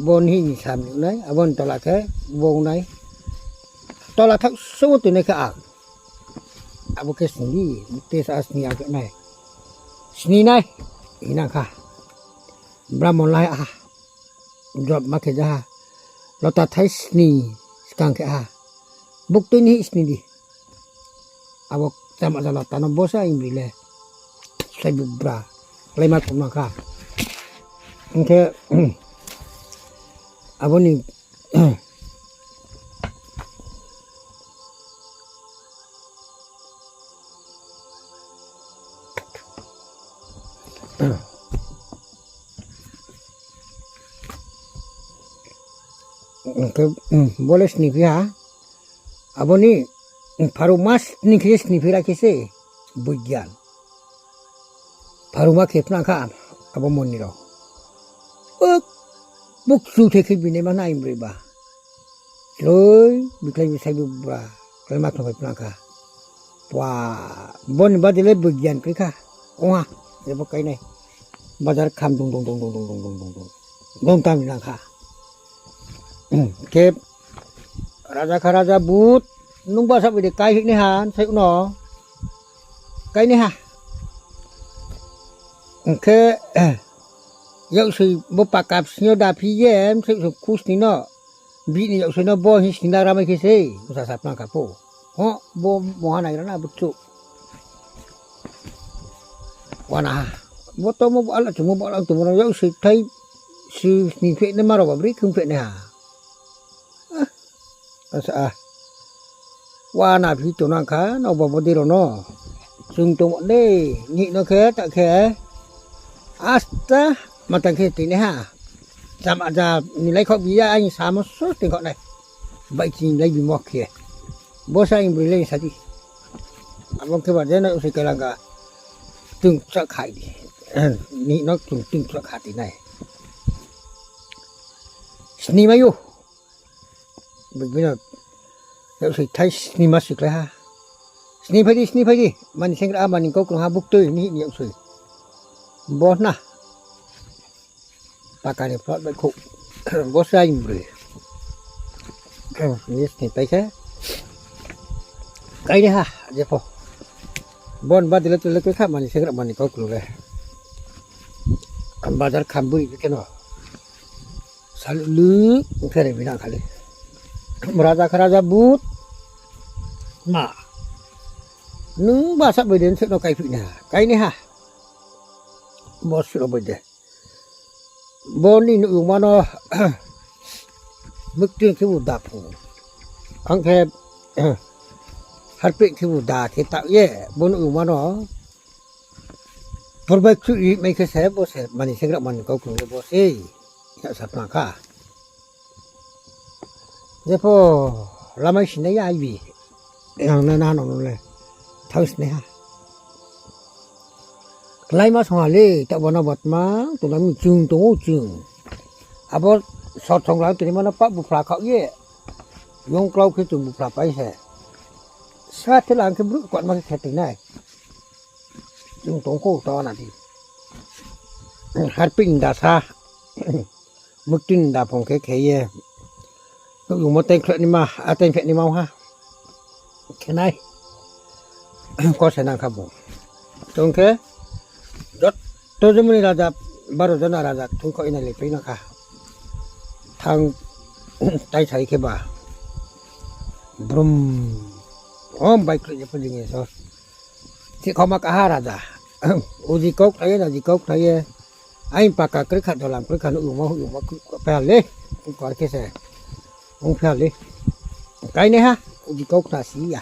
bo nihih ni sam nai, abo ni tola khe bo nai. Tola thaoh souh wo toi nai khe ang. Abo khe sni di, te sa sni ang khe nai. Sni nai, hing nang kha. Bramon lai ha. Job ma khe ja ha. Lota thai sni skang khe ha. Buktui nihih sni di. Abo chama ja lota no bo sa aini broi le. Sai bubra. Kláima tong nang kha. Hing khe, abo ni Hing khe, bo le sni phi ha. Abo ni, pharu ma sni khe sni phi ra khe se, boigian. Pharu ma khe phna kha, abo moni rao. Bo kchu the khe bini ma nai aini broi ba. Chloi, bikhlai bisai bubra, kláima tong phai phna kha. Pua, bo ni bade le boigian kri kha. Ong ha, je bo kainai. Bazar kham dung dung. Dung tang nang kha. Khe, raja kha raja but, nung basa bai de kaihih nai ha, sai no. Kainaiha. Khe, yaksoi bo pakap sni yo da phi ye, msai so khusni no. Bini yaksoi no bo hing sni lagra mai khe se, bsa sapna kha pho. Ho, bo moha naigra na butsu. Wana ha. Bo tongmo bo ala tongmo bo ala tongmo no yaksoi thai si sni pheh nai ma rao ba bri khung pheh nai ha. Asa a. Wana phi tong nang kha, no bo bo dei rao no. Chung tongmo de, nihih no khe, ta khe. Asta, matang khe toi nai ha. Chama ja ni laikhaoh bi ya, aini samo so toingkhaoh nai. Baihching lai bimo khe. Bo sa aini broi le sa di. Abo khe ba je no se kailangka. Tungcha khai di. Nihih no chung tungcha kha ti nai. Sni mai ou. Bini yaksoi thai sni ma si klái ha. Sni phai di, sni phai di. Mani senggra a mani kaukrung ha buktui nihih ni yaksoi. Bo na. Paka ni plot baihkhouh. Bo se aini broi. Ni sni pai khe. Kainaiha, jepho. Bo ni bade le tole khe kha mani senggra mani kaukrung le. Bazar kham buri khe no. Salu lu, khe re bina khali. Raja kha raja but. Ma. Nung basa bai de se no kaiphi nai ha. Kainaiha. Bo suh bai de. Bo ni nuh yungma no mukti khebu da phu. Ang khe harpeh khebu da khe taoh ye bo nuh yungma no. Purbai kchuh ri mai khe se bo se mani senggra mani kaukrung le bo se. Ya sapna kha. Jepho lamai sinai ya ibi. Ang na na no le. Thang sinai ha. Kláima song ha le, taoh bo no bo tma, tong na mi chung tong ou chung. Abo Sor thongla tini mano pa bupla khaoh ye. Yongklau khe chung bupla pai se. Sa the lang khe bru kwatma khe khe tui nai. Chung tong kho ta na di. Harping da sa. Muktin da phong khe khe ye. Nuhyungmo tengkhleh ni ma, a tengkhleh ni ma ha. Khe nai. Ko se nang kha bo. Tong khe, joto jemoni raja, baro jona raja thung kho inai le pai nang kha. Thang tai sai khe ba. Brum. Om bai kri je pho jing ye so. Thi khoma kaha raja. Uji kau khlai ye, naji kau khlai ye. Ain paka kri kha, dolam kri kha, nuhyungmo, nuhyungmo kri kha, pha le. Kar khe se. Ong pha le. Kainaiha, uji kau khna si ya.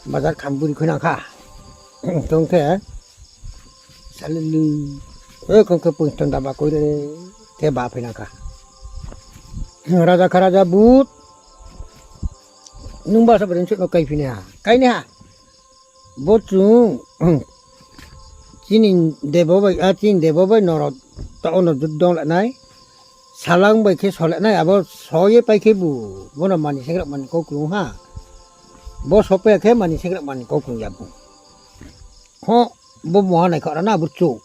Bazar kham buri khui nang kha. Tong khe, salili. E, kong khe pung tong da ba koi le. Khe ba phai nang kha. Raja kha raja but. Nung ba sa beren sut no kai phi nai ha. Kainaiha. Bo chung, chini debo bai, a chini debo bai norok ta ono jut dong la nai. Salang bai khe so la nai, abo so ye pai khe bu, bono mani sengrak mani kau krung ha. Bo so pai khe mani sengrak mani kau krung ya bu. Ho, bo moha nai kha ra na bu chu.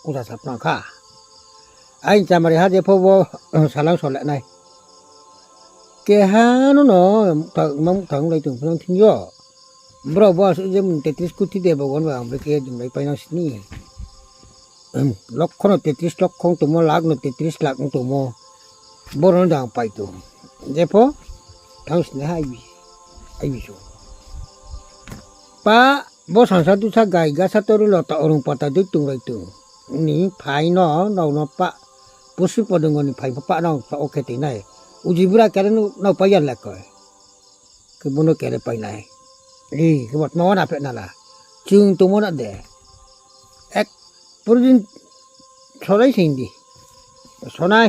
Usa sap nang kha. Ain chamari ha je pho bo, salang so la nai. Keha no no, ta, mang thang lai tong phang thing yo. Bro, bo asuh je mun tetris kuti de bo gon ba, ang brekhe jumlai painang sini. Lokho no tetris lokho tongmo, lakh no tetris lakh tongmo. Boro no jang pai tong. Jepho, thang sini ha ibi, ibi so. Pa, bo sansa dusa gai gasa toru lota orung pata dui tong rai tong. Ni phai no, nao no pa, pusi podongo ni phai pa nao sa okhe tui nai. Uji bura kere nao pa yan lekoi. Khe bono kere pai nai. Ri, khe bo tma wana phe nala. Chung tongmo na de. Ek, purudin sonai sing di. Sonai.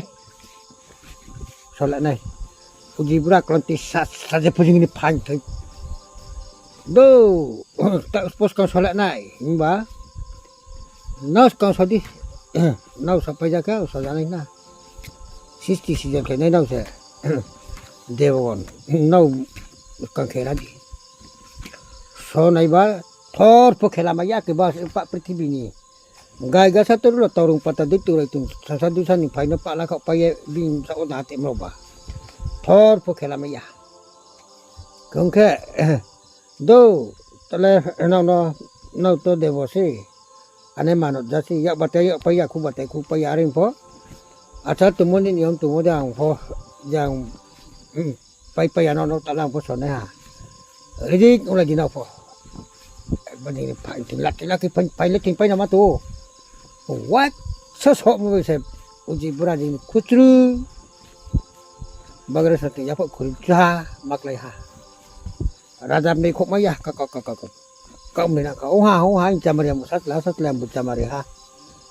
Sola nai. Uji bura klonti sa, sa je pujing ni phan thoi. Do, ta spos kang sola nai. Himba. Nao skang so di. Nao sa pai ja khe, so ja nai na. Sisti sijor khe nai nao se. Debogon. Nao skang khe ra di. So nai ba, thor pho khela mai ya khe ba, pa prithibi ni. Gai gasa toru lo torung pata dui turai tung, sasa dusa ni phai no pala khaoh pai ye, bini sa o da te mrao ba. Thor pho khela mai ya. Kong khe, Do, tale nao no, nao to debo se. Ane mano jasi, yak bate yak pai, yak khu bate khu pai, aring pho. Acha tongmo ni niyom tongmo de ang pho, jang, hmm, pai pai ano no tala ang pho sonai ha. Ridi, ula di nao pho. Bani pai, tin laki, laki pai, pai le tin pai nama to. Wat, so so mo se, uji bura di khuchru. Bagre sa te yapho khuri cha, maklai ha. Raja mnei khokmai ya, ka, ka, ka, ka, ka. Kau mnei na ka, o ha, o ha, in chamari amu satla, satla amu chamari ha.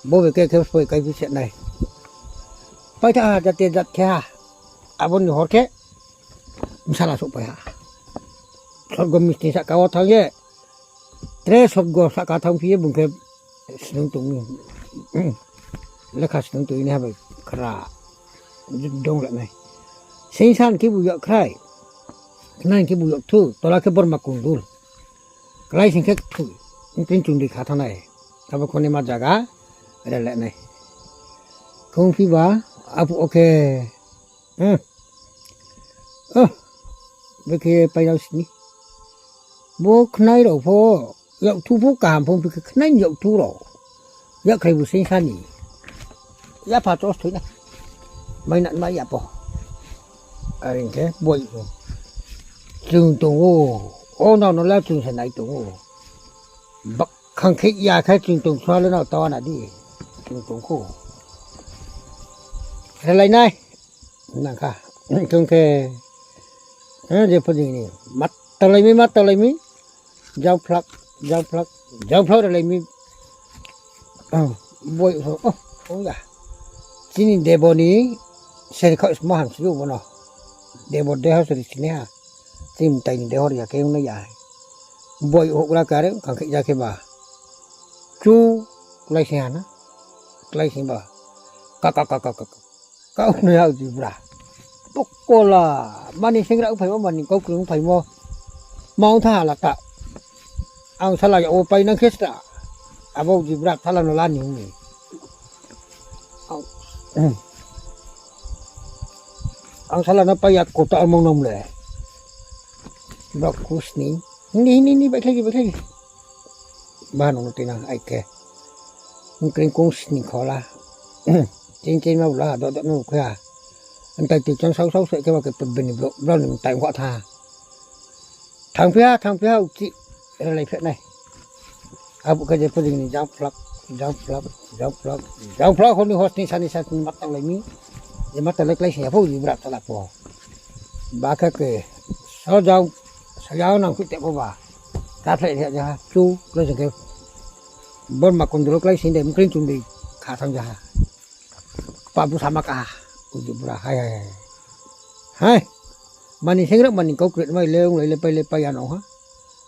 Bo be khe khe soi kai bi se nai. Pai tha ha, jate jat khe ha. Abo ni hor khe, msala souh pai ha. Sorgo misni saka wo thang ye. Tre sorgo saka thang phi ye bung khe snung tong mi. Lekha snung tong ini ha bai khra. Dong la nai. Singsan khe bu yak khrai. Khnai khe bu yak thu, tola khe borma kundul. Klái sing khe thu, tin chung di kha thanai. Abo khoni ma jaga, re le nai. Khong phi ba, apu okhe. Hmm. Oh, brekhe painang sini. Bo khnai rao pho, yakthu pho kaham pho, brekhe khnai ni yakthu rao. Yakkhrai bu sing sani. Yapha chos thoi na. Mai na mai ya pho. Are hing khe boi pho. Chung tong ou. O nao no le chung se nai tong ou. Bak khang khe ya khe chung tong sua le nao tawa na di. Chung tong kho. Relai nai. Nang kha. Chung khe. Eh, je pho jing ni. Mat talai mi, mat talai mi. Jang phlak, jang phlak, jang phlak relai mi. Oh, boi, oh, oh, oh ya. Chini debo ni seri khaoh sma ham si ou bono. Debo deho seri sini ha. Chini tai ni deho ri ya khe ong nai ya. Boi, oh, gra kare, kang khe ya khe ba. Chu, klái sing ha na. Klái sing ba. Ka, ka, ka, ka, ka, ka. Kau no ya Ujibra. Tokola. Mani singra ongphaimo, mani kau krung ongphaimo. Ma ong tha hala ta. Ang sala ya wo pai nang khe sra. Abo Ujibra sala no la ni hing ni. Ang, ang sala no pai ya kota among nang le. Bak kusni. Ni, ni, ni, bai khlai, bai khlai. Ba nung no tinang ai khe. Mkring kung sni khola. Chin chin ma bula, do do no kha. Antai ti chang sau sau se khe ba khe bini bro, bro ni tai wa tha. Thang phi ha, thang phi ha, uchi. Ralai phe nai. Abo khe je pho jing ni jang phlak, jang phlak, jang phlak, jang phlak, hor ni hor sni, sani sani matang lai mi. Je matang lai klái sing ya pho, Ujibra tala pho. Ba khe khe, so jang, so jang nang phi te pho ba. Ka phlai ya ja, chu, klái sing khe. Borma kundro klái sing de, mkring chung de, kha thang ja. Pabu sama ka, Ujibra, hai, hai, hai. Hai, mani singra mani kau kret mai le, ong lai le, pai le, pai ya no ha.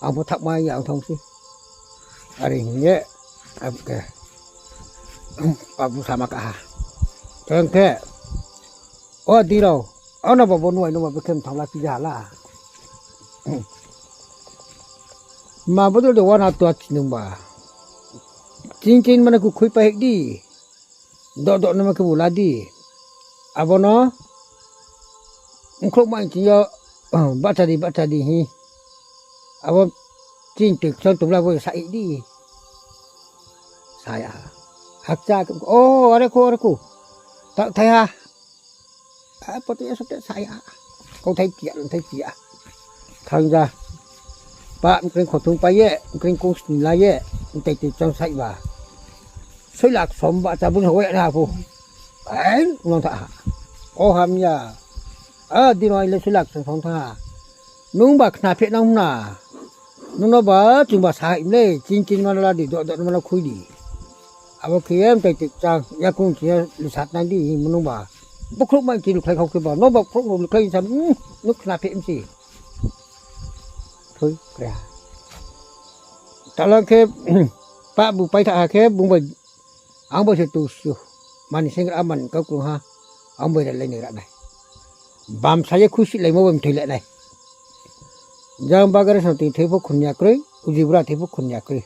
Ang pho thak mai ya, ang thang si. Are hing ye, abo khe. Pabu sama ka ha. Teng khe. O di rao. Ano babo nuai no babo khem thang la pi ja la. Ma bodol de wana tua chinung ba. Chin chin mane ku khui pa hek di. Do do nama khe bula di. Abo no. Nkhrouh ma chin yo. Bacha di, bacha di hi. Abo chin tuk chon tubla bo sa hek di. Sa ya. Hakcha, o, are ku, are ku. Tak thai ha. A, pote ya sote sa ya. Kau thai kia, thai kia. Thang ja. Pa, mkring khothung pa ye, mkring kung sni la ye, mtai ti chang sai ba. Soi lak som ba cha bung hoi na phu. Ai, nang tha ha. O ham ya. A, di no ai le soi lak som som tha ha. Nung ba khna phe nang na. Nung no ba chung ba sa hai mle, chin chin mana la di, do do mana khui di. Abo khe ye mtai ti chang, ya kung khe ye lisat nai di, hing nung ba. Bukhrouh mai khe lukhlai khau khe ba, no ba khrouh lukhlai sa, hmm, nuk khna phe msi. Thui, kra. Talang khe, pa bu pai tha ha khe, bung bai, ang bai se tu su. Mani singra mani kau krung ha, ang bai ralai ni ra nai. Bam sa ye khusi laimo bai mthoi le nai. Jang bagare sa tui thoi pho khun ya kroi, Ujibra thoi pho khun ya kroi.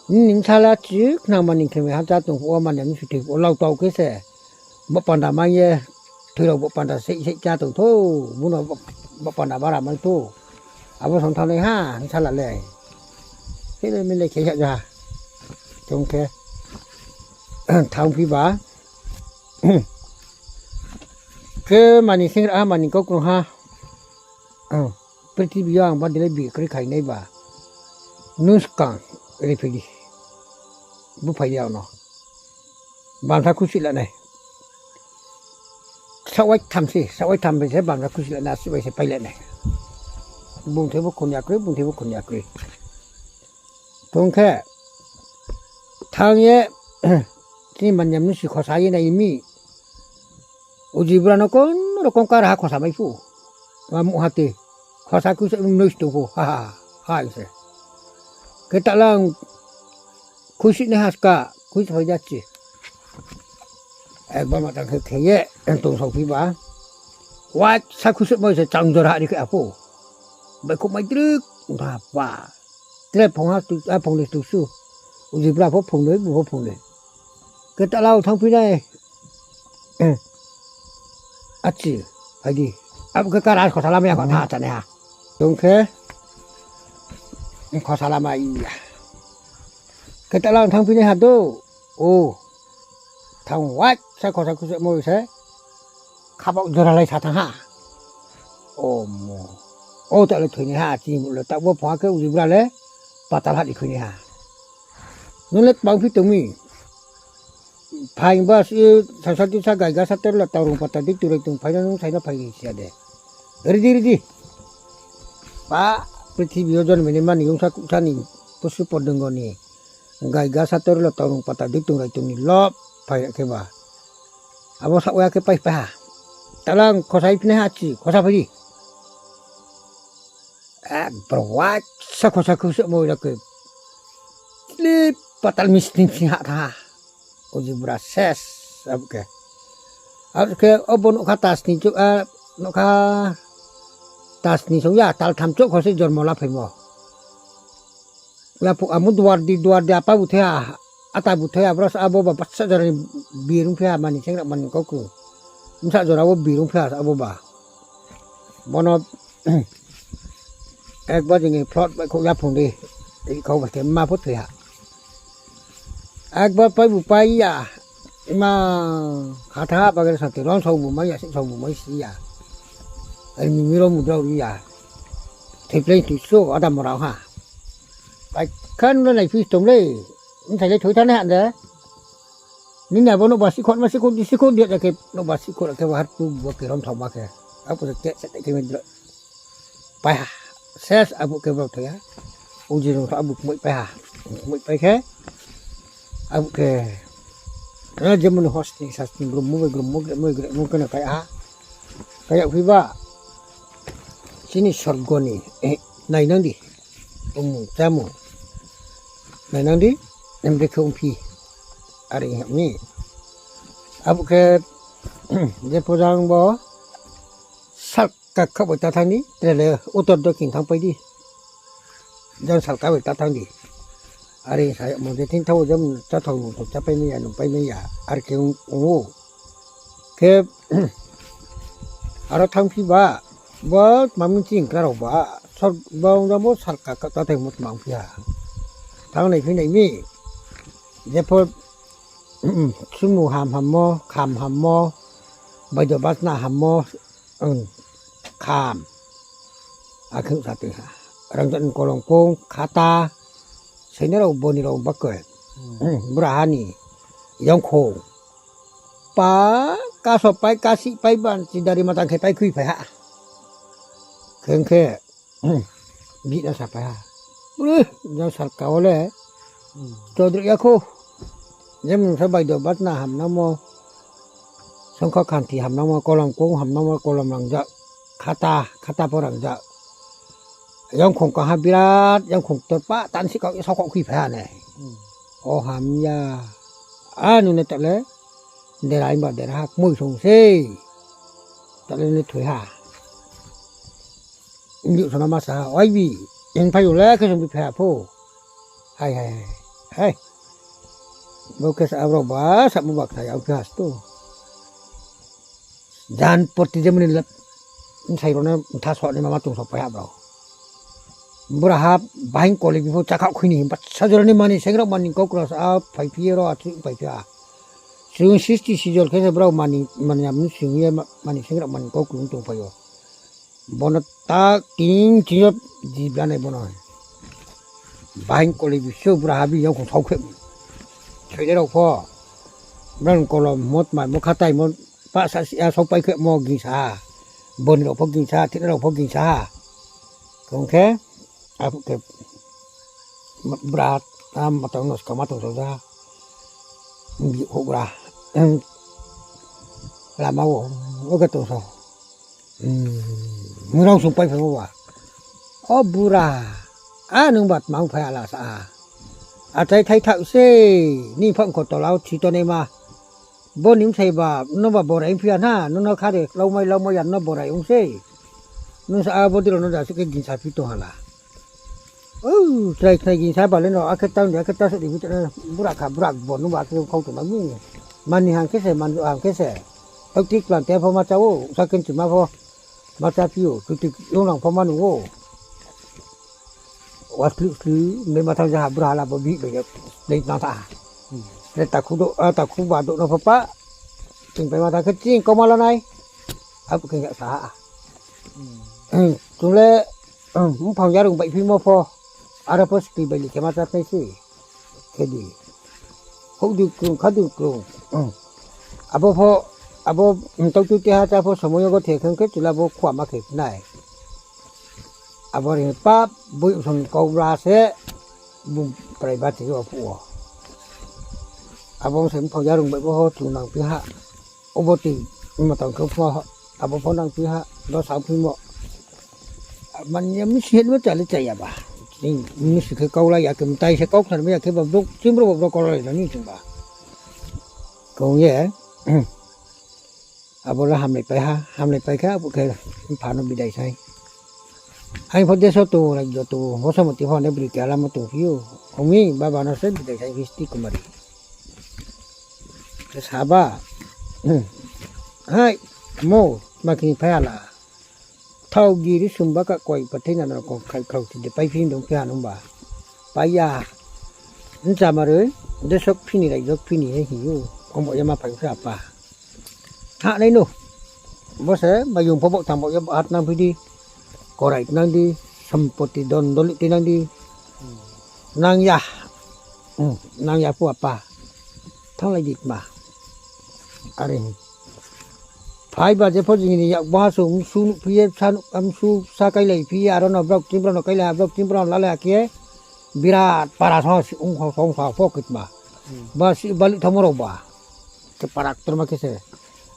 Ning sala chik nang mani khe me ha cha tong pho mani mi su thoi pho lau tau khe se. Bo panda mai ye, thoi rao bo panda sei sei cha tong tho, buno bo panda bara mai tho. Abo song thang nai ha, nsala le. Khe le mile khe ya ja. Tong khe. Thang phi ba. Khe mani singra ha, mani kau krung ha. Prithibi yo ang ba dile bikri khai nai ba. Nung skang ri phi di. Bu phai di ang no. Bamsa khusi la nai. Sawai tham se, sawai tham bai se bamsa khusi la nai, asi bai se pai la nai. Bung thoi bo khun ya kroi, bung thoi bo khun ya kroi. Tong khe, thang ye, chini manyam ni si khosa ye nai mi. Ujibra no kono rokom kar ha khosa mai phu. Wa mu ha te. Khosa khusi noi stu phu. Ha, ha, ha, ha, se. Khe talang khusi ni haska, khusi phai jachi. Ekbar ma tang khe khe ye, tong sao phi ba. Wa sa khusi mai se chang jora ri khe aphu. Bai kho mai trik, ung tha pa. Tre phong ha tu, a phong ni tu su. Ujibra pho phong ni, bu pho phong ni. Khe talang thang phi nai. Achi, phai di. Abo khe kara khosa lama ya kho tha cha nai ha. Tong khe, khosa lama ya. Khe talang thang phi nai ha do. O. Thang wa, sa khosa khusi mo se. Khabao jora lai sa thang ha. O mo. O ta le thoi nai ha, chini le ta bo phong ha khe Ujibra le. Patal ha di khui nai ha. Nung le tbang phi tong mi. Phaing ba si, sasa tisa gai gasa tor la taurung pata di turai tung phai na nung sai na phai ni sia de. Ridi, ridi. Pa, prithibi yo jonmi ni mani yungsa kusa ni pusu podongo ni. Gai gasa tor la taurung pata di tung rai tung ni lop phai khe ba. Abo sa oya khe pai pai ha. Talang khosa ipne ha chi, khosa phai di. Ekbar wa sa khosa khusi mo la khe. Tlip patal misning sing ha tha. Ujibra ses. Abo khe, abo khe obo nougkha tasni chouh, a, nougkha tasni song ya, taltham chouh kho se jormo laphaimo. Yaphuh amo duar di, duar di apa bu thoi ha, ata bu thoi ha, bros abo ba bsa jora ni bir ongphi ha, mani sengra mani kaukru. Bsa jora wo bir ongphi ha abo ba. Bono ekbar jing ni plot bai khouh yaphung di, khouh bai khe ma pho thoi ha. Ekbar pai bu pai ya, ima khatha bagre santi ron song bu mai ya, sing song bu mai si ya. Ai mimi ro mu drao ri ya. Thoi pleng thoi so, ada mora ha. Pai khan no nai phi tong le. Nthai le thoi thanai ha de. Nini abo nouhba sikhor ma sikhor di sikhor di ya khe nouhba sikhor khe bo har pu bo khe rom thao ma khe. Apo se te se te khe me dra. Pai ha. Ses abo khe brao thoi ha. Uji rong tho abo kmoi pai ha. Kmoi pai khe. Abo khe. Ra jemon hosting sasting grum mo bai grum mo grum mo grum mo khe na kai ha. Kai ya phi ba. Chini sorgo ni, eh, nainang di. Tongmung chámung. Nainang di, em, brekhe ongphi. Are hing mi. Abo khe, je pho jang bo, sal kakha bai ta thanng di, tre le utor dokhin thanngpai di. Jang sal ka bai ta thanng di. Are sa yagmo je thing thanng wo jang cháthao nungthao chápai mai ya, nungpai mai ya, are khe ong, ong ou. Khe, aro thanngphi ba, bo tma mi ching kra rao ba, sor, bo ong jang bo sal kakha ta thanng mo tma ongphi ha. Thanng nai phi nai mi, je pho, sumu ham hammo, kham hammo, baido bachna hammo, kham. Akhe sa tong ha. Rangzag ni kolom kong, khata, seinai rao boni rao bakoi. Braha ni yongkhong. Pa, kaso pai, kasih pai ban, chidari matang khe pai khuiphai ha. Kheng khe, bihna saphai ha. Ure, jang sal ka wo le, chodroi ya khou. Jemon sa baido bachna hamnangmo, songkha khanti hamnangmo, kolom kong hamnangmo, kolom rangzag, khata, khata pho rangzag. Yongkhong kaha birat, yongkhong ktor pa, tansi kau ye saohkhaoh khuiphai ha ne. O ham ya. A nung ne ta le, dera himba dera ha, kmoi song sei. Ta le ne thoi ha. Njuh sona ma sa ha, oibi, hing phai yo le khe song bi phai ha pho. Hai, hai, hai, hai. Bo khe sa abrao ba, samo ba kthai, ang khe hasto. Jan porti jemoni le, bsai rao no mtha soh ni ma ma tong sohpai ha brao. Braha, bahing kole bipho chakhaoh khui ni himba, sajora ni mani, sengrao mani, kaukra sa, a, phaiphi ye ro, achu phaiphi ha. Chung sisti sijol khe se brao mani, mani amnu sing ye ma-, mani sengrao mani kaukru tongphai yo. Bono ta king ching yo jibla nai bono. Bahing kole biso braha bi yongkhong saoh khe. Soinai rao pho. Brao ni kolom mo tma mo khatai mo pa sa si ya saohpai khe mo gingsa ha. Boni rao pho gingsa ha, thina rao pho gingsa ha. Kong khe, abo khe, bra, a, matang no skang ma tong sa ja. Bi houhgra. Lama wo, o khe tong sa. Mrao sung pai phai mo ba. O bura, a nung ba tma ong phai ala sa a. Achai thai thaoh se, ni phang kho tola wo thi tongnaima. Bo ni bsai ba, no ba borai ongphi ya na, no no kha de, laumai laumai ya no borai ong sei. Nung sa a bo dei rao no da se khe gingsa phi tong hala. O, chrai khnai gingsa ba le no, akhe tang di, akhe ta se di, bura kha, bura bo no ba akhe khau tong na mi. Mani hang khe se, mani hang khe se. Tau tik plan te pho ma chá ou, sa ken chima pho. Ma chá phi ou, chuti yong nang pho ma nung ou. Wa slu slu, mei ma thang ja ha, bura hala bo bih bai ja, lei tang tha. Le takhu do, a, takhu ba do no pho pa. Ching pai ma thang khe ching kau ma la nai. Abo khe ya sa ha. Chung le, mphang yarung baihphimo pho. Aro pho skri bai li khe ma chá nai se. Khe di. Houh di krung, kha di krung. Abo pho, abo, tau tu te ha chá pho somoy yo gothe khe khe chula bo khua ma khe nai. Abo ri pap, boi song kau bra se, bung prai ba te yo phuh wo. Abo se mphang yarung bai bo ho chung nang phi ha. Obo tui, ma tang khe pho, abo pho nang phi ha, do sa phi mo. Mani ya misi het mo chale chaya ba. Misi khe kau la ya khe, mtai se kau khna ya khe ba, brouh, chim brouh ba brouh kau la ya ni ching ba. Kong ye, Abo le hamlai pai ha, hamlai pai khe abo khe mpha no bidai sai. Aini pho deso tong, rajyo tong, bo somoti pho ne bri keha lamo tongphi ou. Ong mi baba no se bidai sai phi sti Kumari. Khe saba, hai, mo, ma khe ni phai ha la. Thao giri sumba ka koi pathai nana kong khai khau si de paiphi dong phi ha nungba. Pai ya. Nchama roi, desok phini raijok phini he hi ou. Ongbo ye ma phai phi apa. Thanai no. Bo se mayung pho bo tang bo ye bo hat nang phi di. Korai nang di, sompoti don doli ti nang di. Nang ya. Nang ya phu apa. Thanglai di kma. Are. Phai ba je pho jing ni yak bo ha sung su nuh phi ye, sa nuh, am su sa kailai phi ye, aro no brok ching brok no kailai ha, brok ching brok no lalai ha khe, birat para so si ong kho song sa pho kitma. Ba si bali thamo rao ba. Khe para ktorma khe se.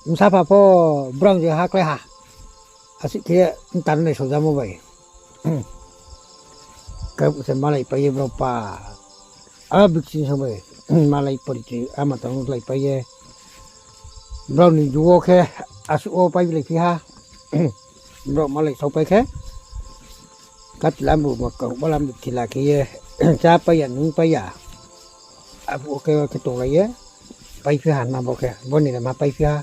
Msa pha pho brang je ha klái ha. Asi khe ntan nai sojamo bai. Khe se malai pai ye brao pa. A bikching so bai. Malai porichoi ama tang lai pai ye. Brao ni ju wo khe asuh wo pai bilai phi ha. Brao malai sao pai khe. Katilam bu ma kau balam bu thila khe ye. Chá pai ya, nung pai ya. Abo khe khe tonglai ye. Pai phi ha na bo khe. Bo ni le ma pai phi ha.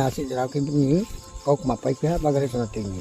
Asi jora khe bini kaukma pai phi ha, bagre sana tui ni.